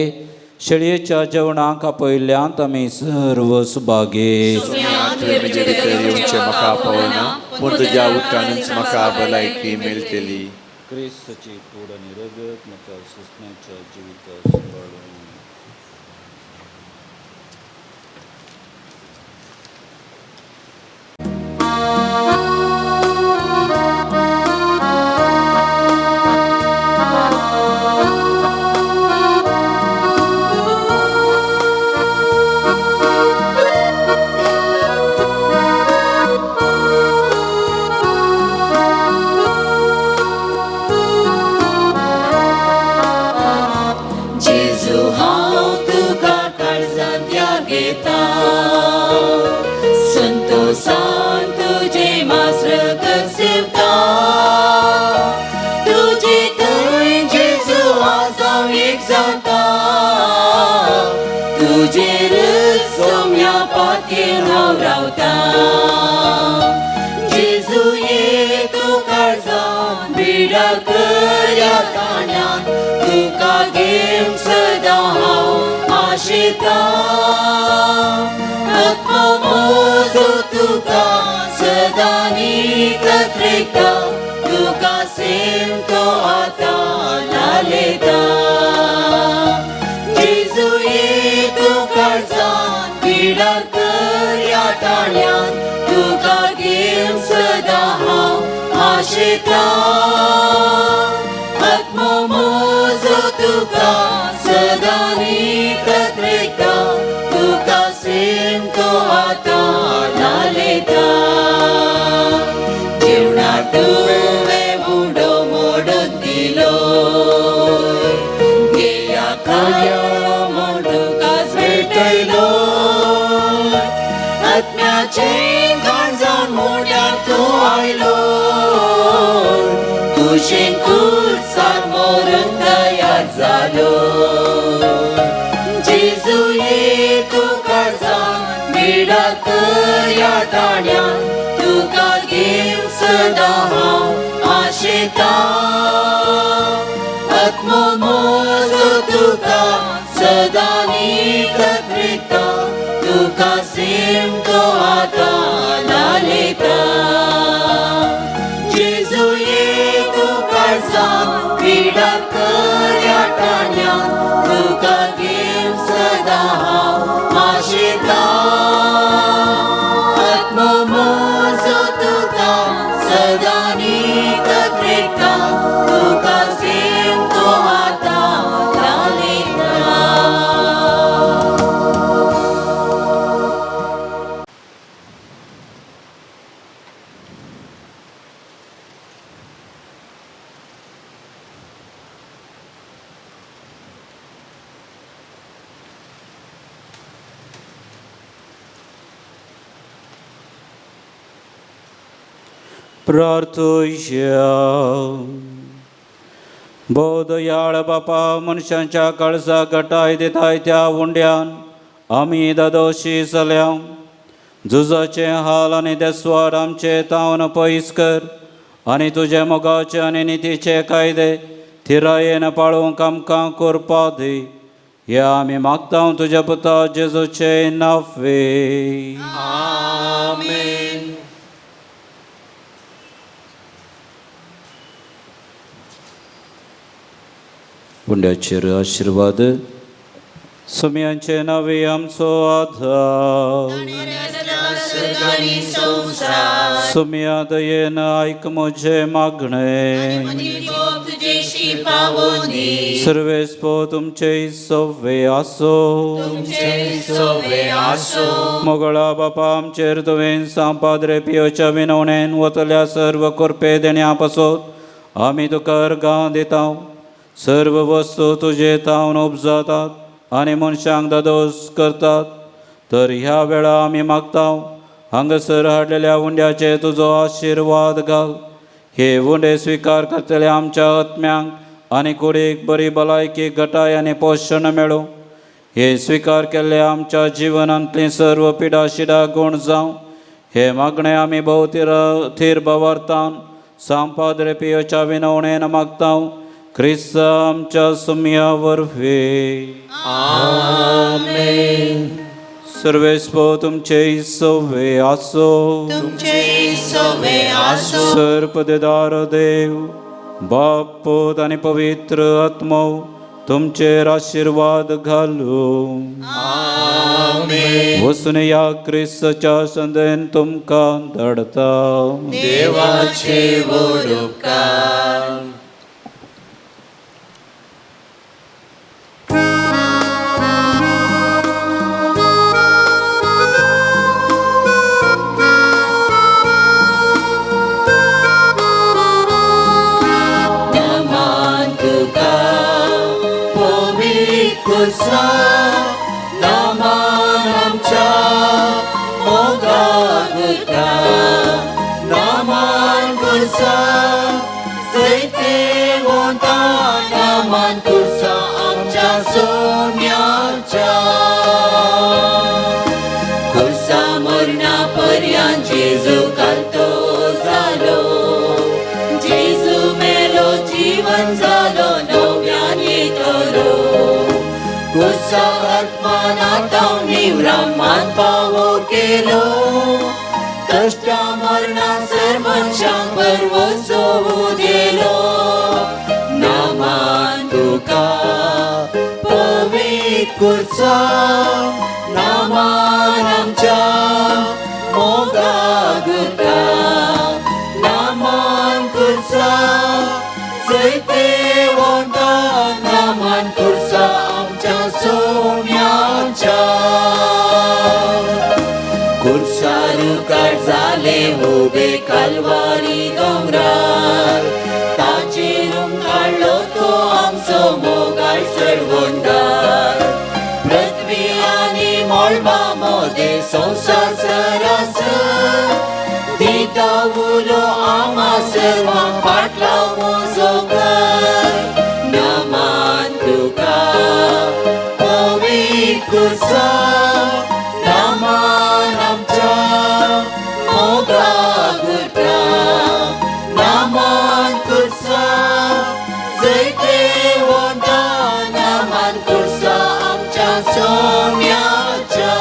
[SPEAKER 2] शेळयेच्या जेवणाक आपयल्यांत आमी सर्व सुभागे.
[SPEAKER 3] तुवें म्हजे भितर येवचें म्हाका आपोवना, पूण तुज्या उदकानूच म्हाका भलायकी मेळटली.
[SPEAKER 2] क्रिस्ताची कूड आनी रगत म्हाका सुसण्याच्या जिविता सांबाळून.
[SPEAKER 5] जेजू हांव तुका काळजांत या घेता, संतोसान तुजे मास्रगत सेवता. तुजे थंय जेजू आज हांव एक जाता, तुजेरच सोम्या पातयेन हांव रावता. जेजू ये तूं काळजांत बिडा कर ह्या ताण्यान, तुका घेवंक सदां हांव आशेतां. आत्मो म्हजो तुका सदां निकत रेखता, तुका सेम तो आतां लालयता. जेजू ये तूं काळजांत पिडा कर ह्या ताण्यान, तुका घेवंक सदां हांव आशेतां. आत्मो म्हजो तुका सदां निकत रेखता, तुका सेम तो आतां लालयता. जेवणार तुवें उडो मोडून दिलो, घेया खाया म्हूण तुकाच भेटयलो. आत्म्याचें घाण जावन मोड्यार तूं आयलो, कुशीन कुर्सान मरून तयार जालो. जेजू ये तूं काळजांत बिडा कर ह्या ताण्यान, तुका घेवंक सदां हांव आशेतां. आत्मो म्हजो तुका सदां निकत रेखता, तुका सेम तो आतां लालयता. जेजू ये तूं काळजांत पिडा कर ह्या ताण्यान, तुका घेवंक सदां हांव आशेतां. आत्मो म्हजो तुका सदां निकत रेखता, तुका सेम तो आतां लालयता.
[SPEAKER 2] प्रार्थुया. भोव दयाळ बापा, मनशांच्या काळजा गटाय दिताय त्या उंड्यान आमी दादोशी जाल्या. झुजाचे हाल आनी देस्वार आमचे तावन पयस कर आनी तुजे मोगाचे आनी नितीचे कायदे थिरायेन पाळूंक आमकां करपा दी. ह्या आमी मागता तुज्या पुता जेजूचे नाफे.
[SPEAKER 3] आमेन.
[SPEAKER 2] उंड्याचेर आशिर्वाद सुम्यांचे नावे आमचो आधार. सुम्या दयेन आयक म्हजें मागणें. सर्वेस्पो तुमचे सवे आसो. मोगळा बापा आमचेर तुवें सांपाद्रे पियोच्या विनवणेन वतल्या सर्व कोरपे देण्या पासत आमी तुका अर्गां दिता. सर्व वस्तू तुजे तावन उपजातात आनी मनशांक दादोस करतात. तर ह्या वेळा आमी मागता हांगासर हाडलेल्या उंड्याचे तुजो आशिर्वाद घाल. हे उंडे स्विकार करतले आमच्या आत्म्यांक आनी कुडीक बरी भलायकी घटाय आनी पोशण मेळूं. हे स्विकार केल्ले आमच्या जिवनांतली सर्व पिडा शिडा गूण जावं. हे मागणें आमी भोव थीर भावार्थान सांपाद्रे पियोच्या विनवणेन मागता क्रिस्त आमच्या सुमया वरवीं.
[SPEAKER 4] आमेन.
[SPEAKER 2] सर्वेस्पो तुमचे सवे आसो.
[SPEAKER 1] तुमचे सवे आसो.
[SPEAKER 2] सर्पदेदार देव बाप पूत आनी पवित्र आत्मो तुमचेर आशिर्वाद घालूं.
[SPEAKER 4] आमेन.
[SPEAKER 2] वसून ह्या क्रिस्ताच्या संदेन तुमकां धाडता.
[SPEAKER 4] देवाचे व्हड उपकार.
[SPEAKER 1] नमन तुका पवित्र कुर्सा, नमन आमच्या मोगागुता, नमन कुर्सा जैते वता, नमन कुर्सा आमच्या सोम्याच्या. कुर्सा मरणा पर्यंत जेजू कालतो जालो, जेजू मेलो जीवन जालो नव्यान येतलो. कुर्सा आत्मानाताव निवरामान पावो केलो, कश्टा मरणा सर मनशांक बरवसो दिलो. नमन तुका पवित्र कुर्सा, नमन आमच्या मोगागुता, नमन कुर्सा जैते वता, नमन कुर्सा आमच्या सोम्याच्या. कुर्सा रुकार जाले उबे कालवारी दोंगरार, ताचेर काडलो तो आमचो मोगाळ सरवंदार. पृथ्वी आनी मळबा मोदे संवसार सरासर, दिता उलो आमा सर्वांक पाटलाव उजो कर. नमन तुका पवित्र कुर्सा, नमन आमच्या मोगागुता, नमन कुर्सा जैते वता, नमन कुर्सा आमच्या सोम्याच्या.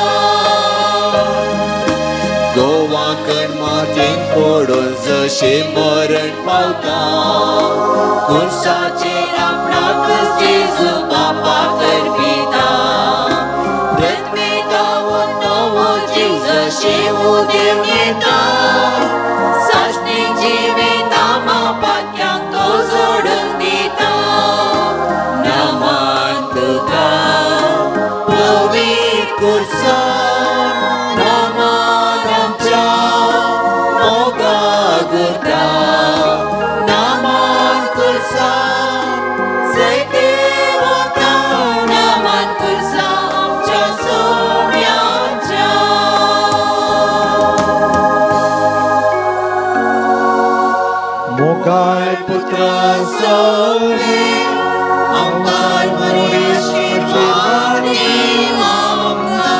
[SPEAKER 4] गोवा कणमातीन पडून जशें मरण पावता,
[SPEAKER 1] कुर्साचेर आपणाकच जेजू बापाक अर्पिता. पृथ्वी तावून नवो जीव जशें उदेवन येता, सासणी जिवीत आमा पाक्यांक तो जोडून दिता. नमन तुका पवित्र कुर्सा, नमन आमच्या मोगागुता, नमन कुर्सा जैते वता, नमन कुर्सा आमच्या सोम्याच्या.
[SPEAKER 7] मोगाळ
[SPEAKER 4] पुत्रा सवे
[SPEAKER 1] आमकां बरी आशिर्वाद आमकां.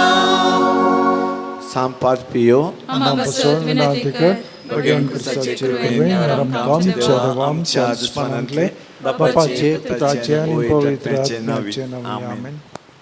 [SPEAKER 3] सांपाद पियो.
[SPEAKER 5] आमा पासत विनंती कर.
[SPEAKER 3] भगवान क्रिस्ताचे कृपेन आमच्या देवा आमच्या दुस्मानांतले बापाचे पुताचे आनी पवित्र आत्म्याचे नांवान आमेन.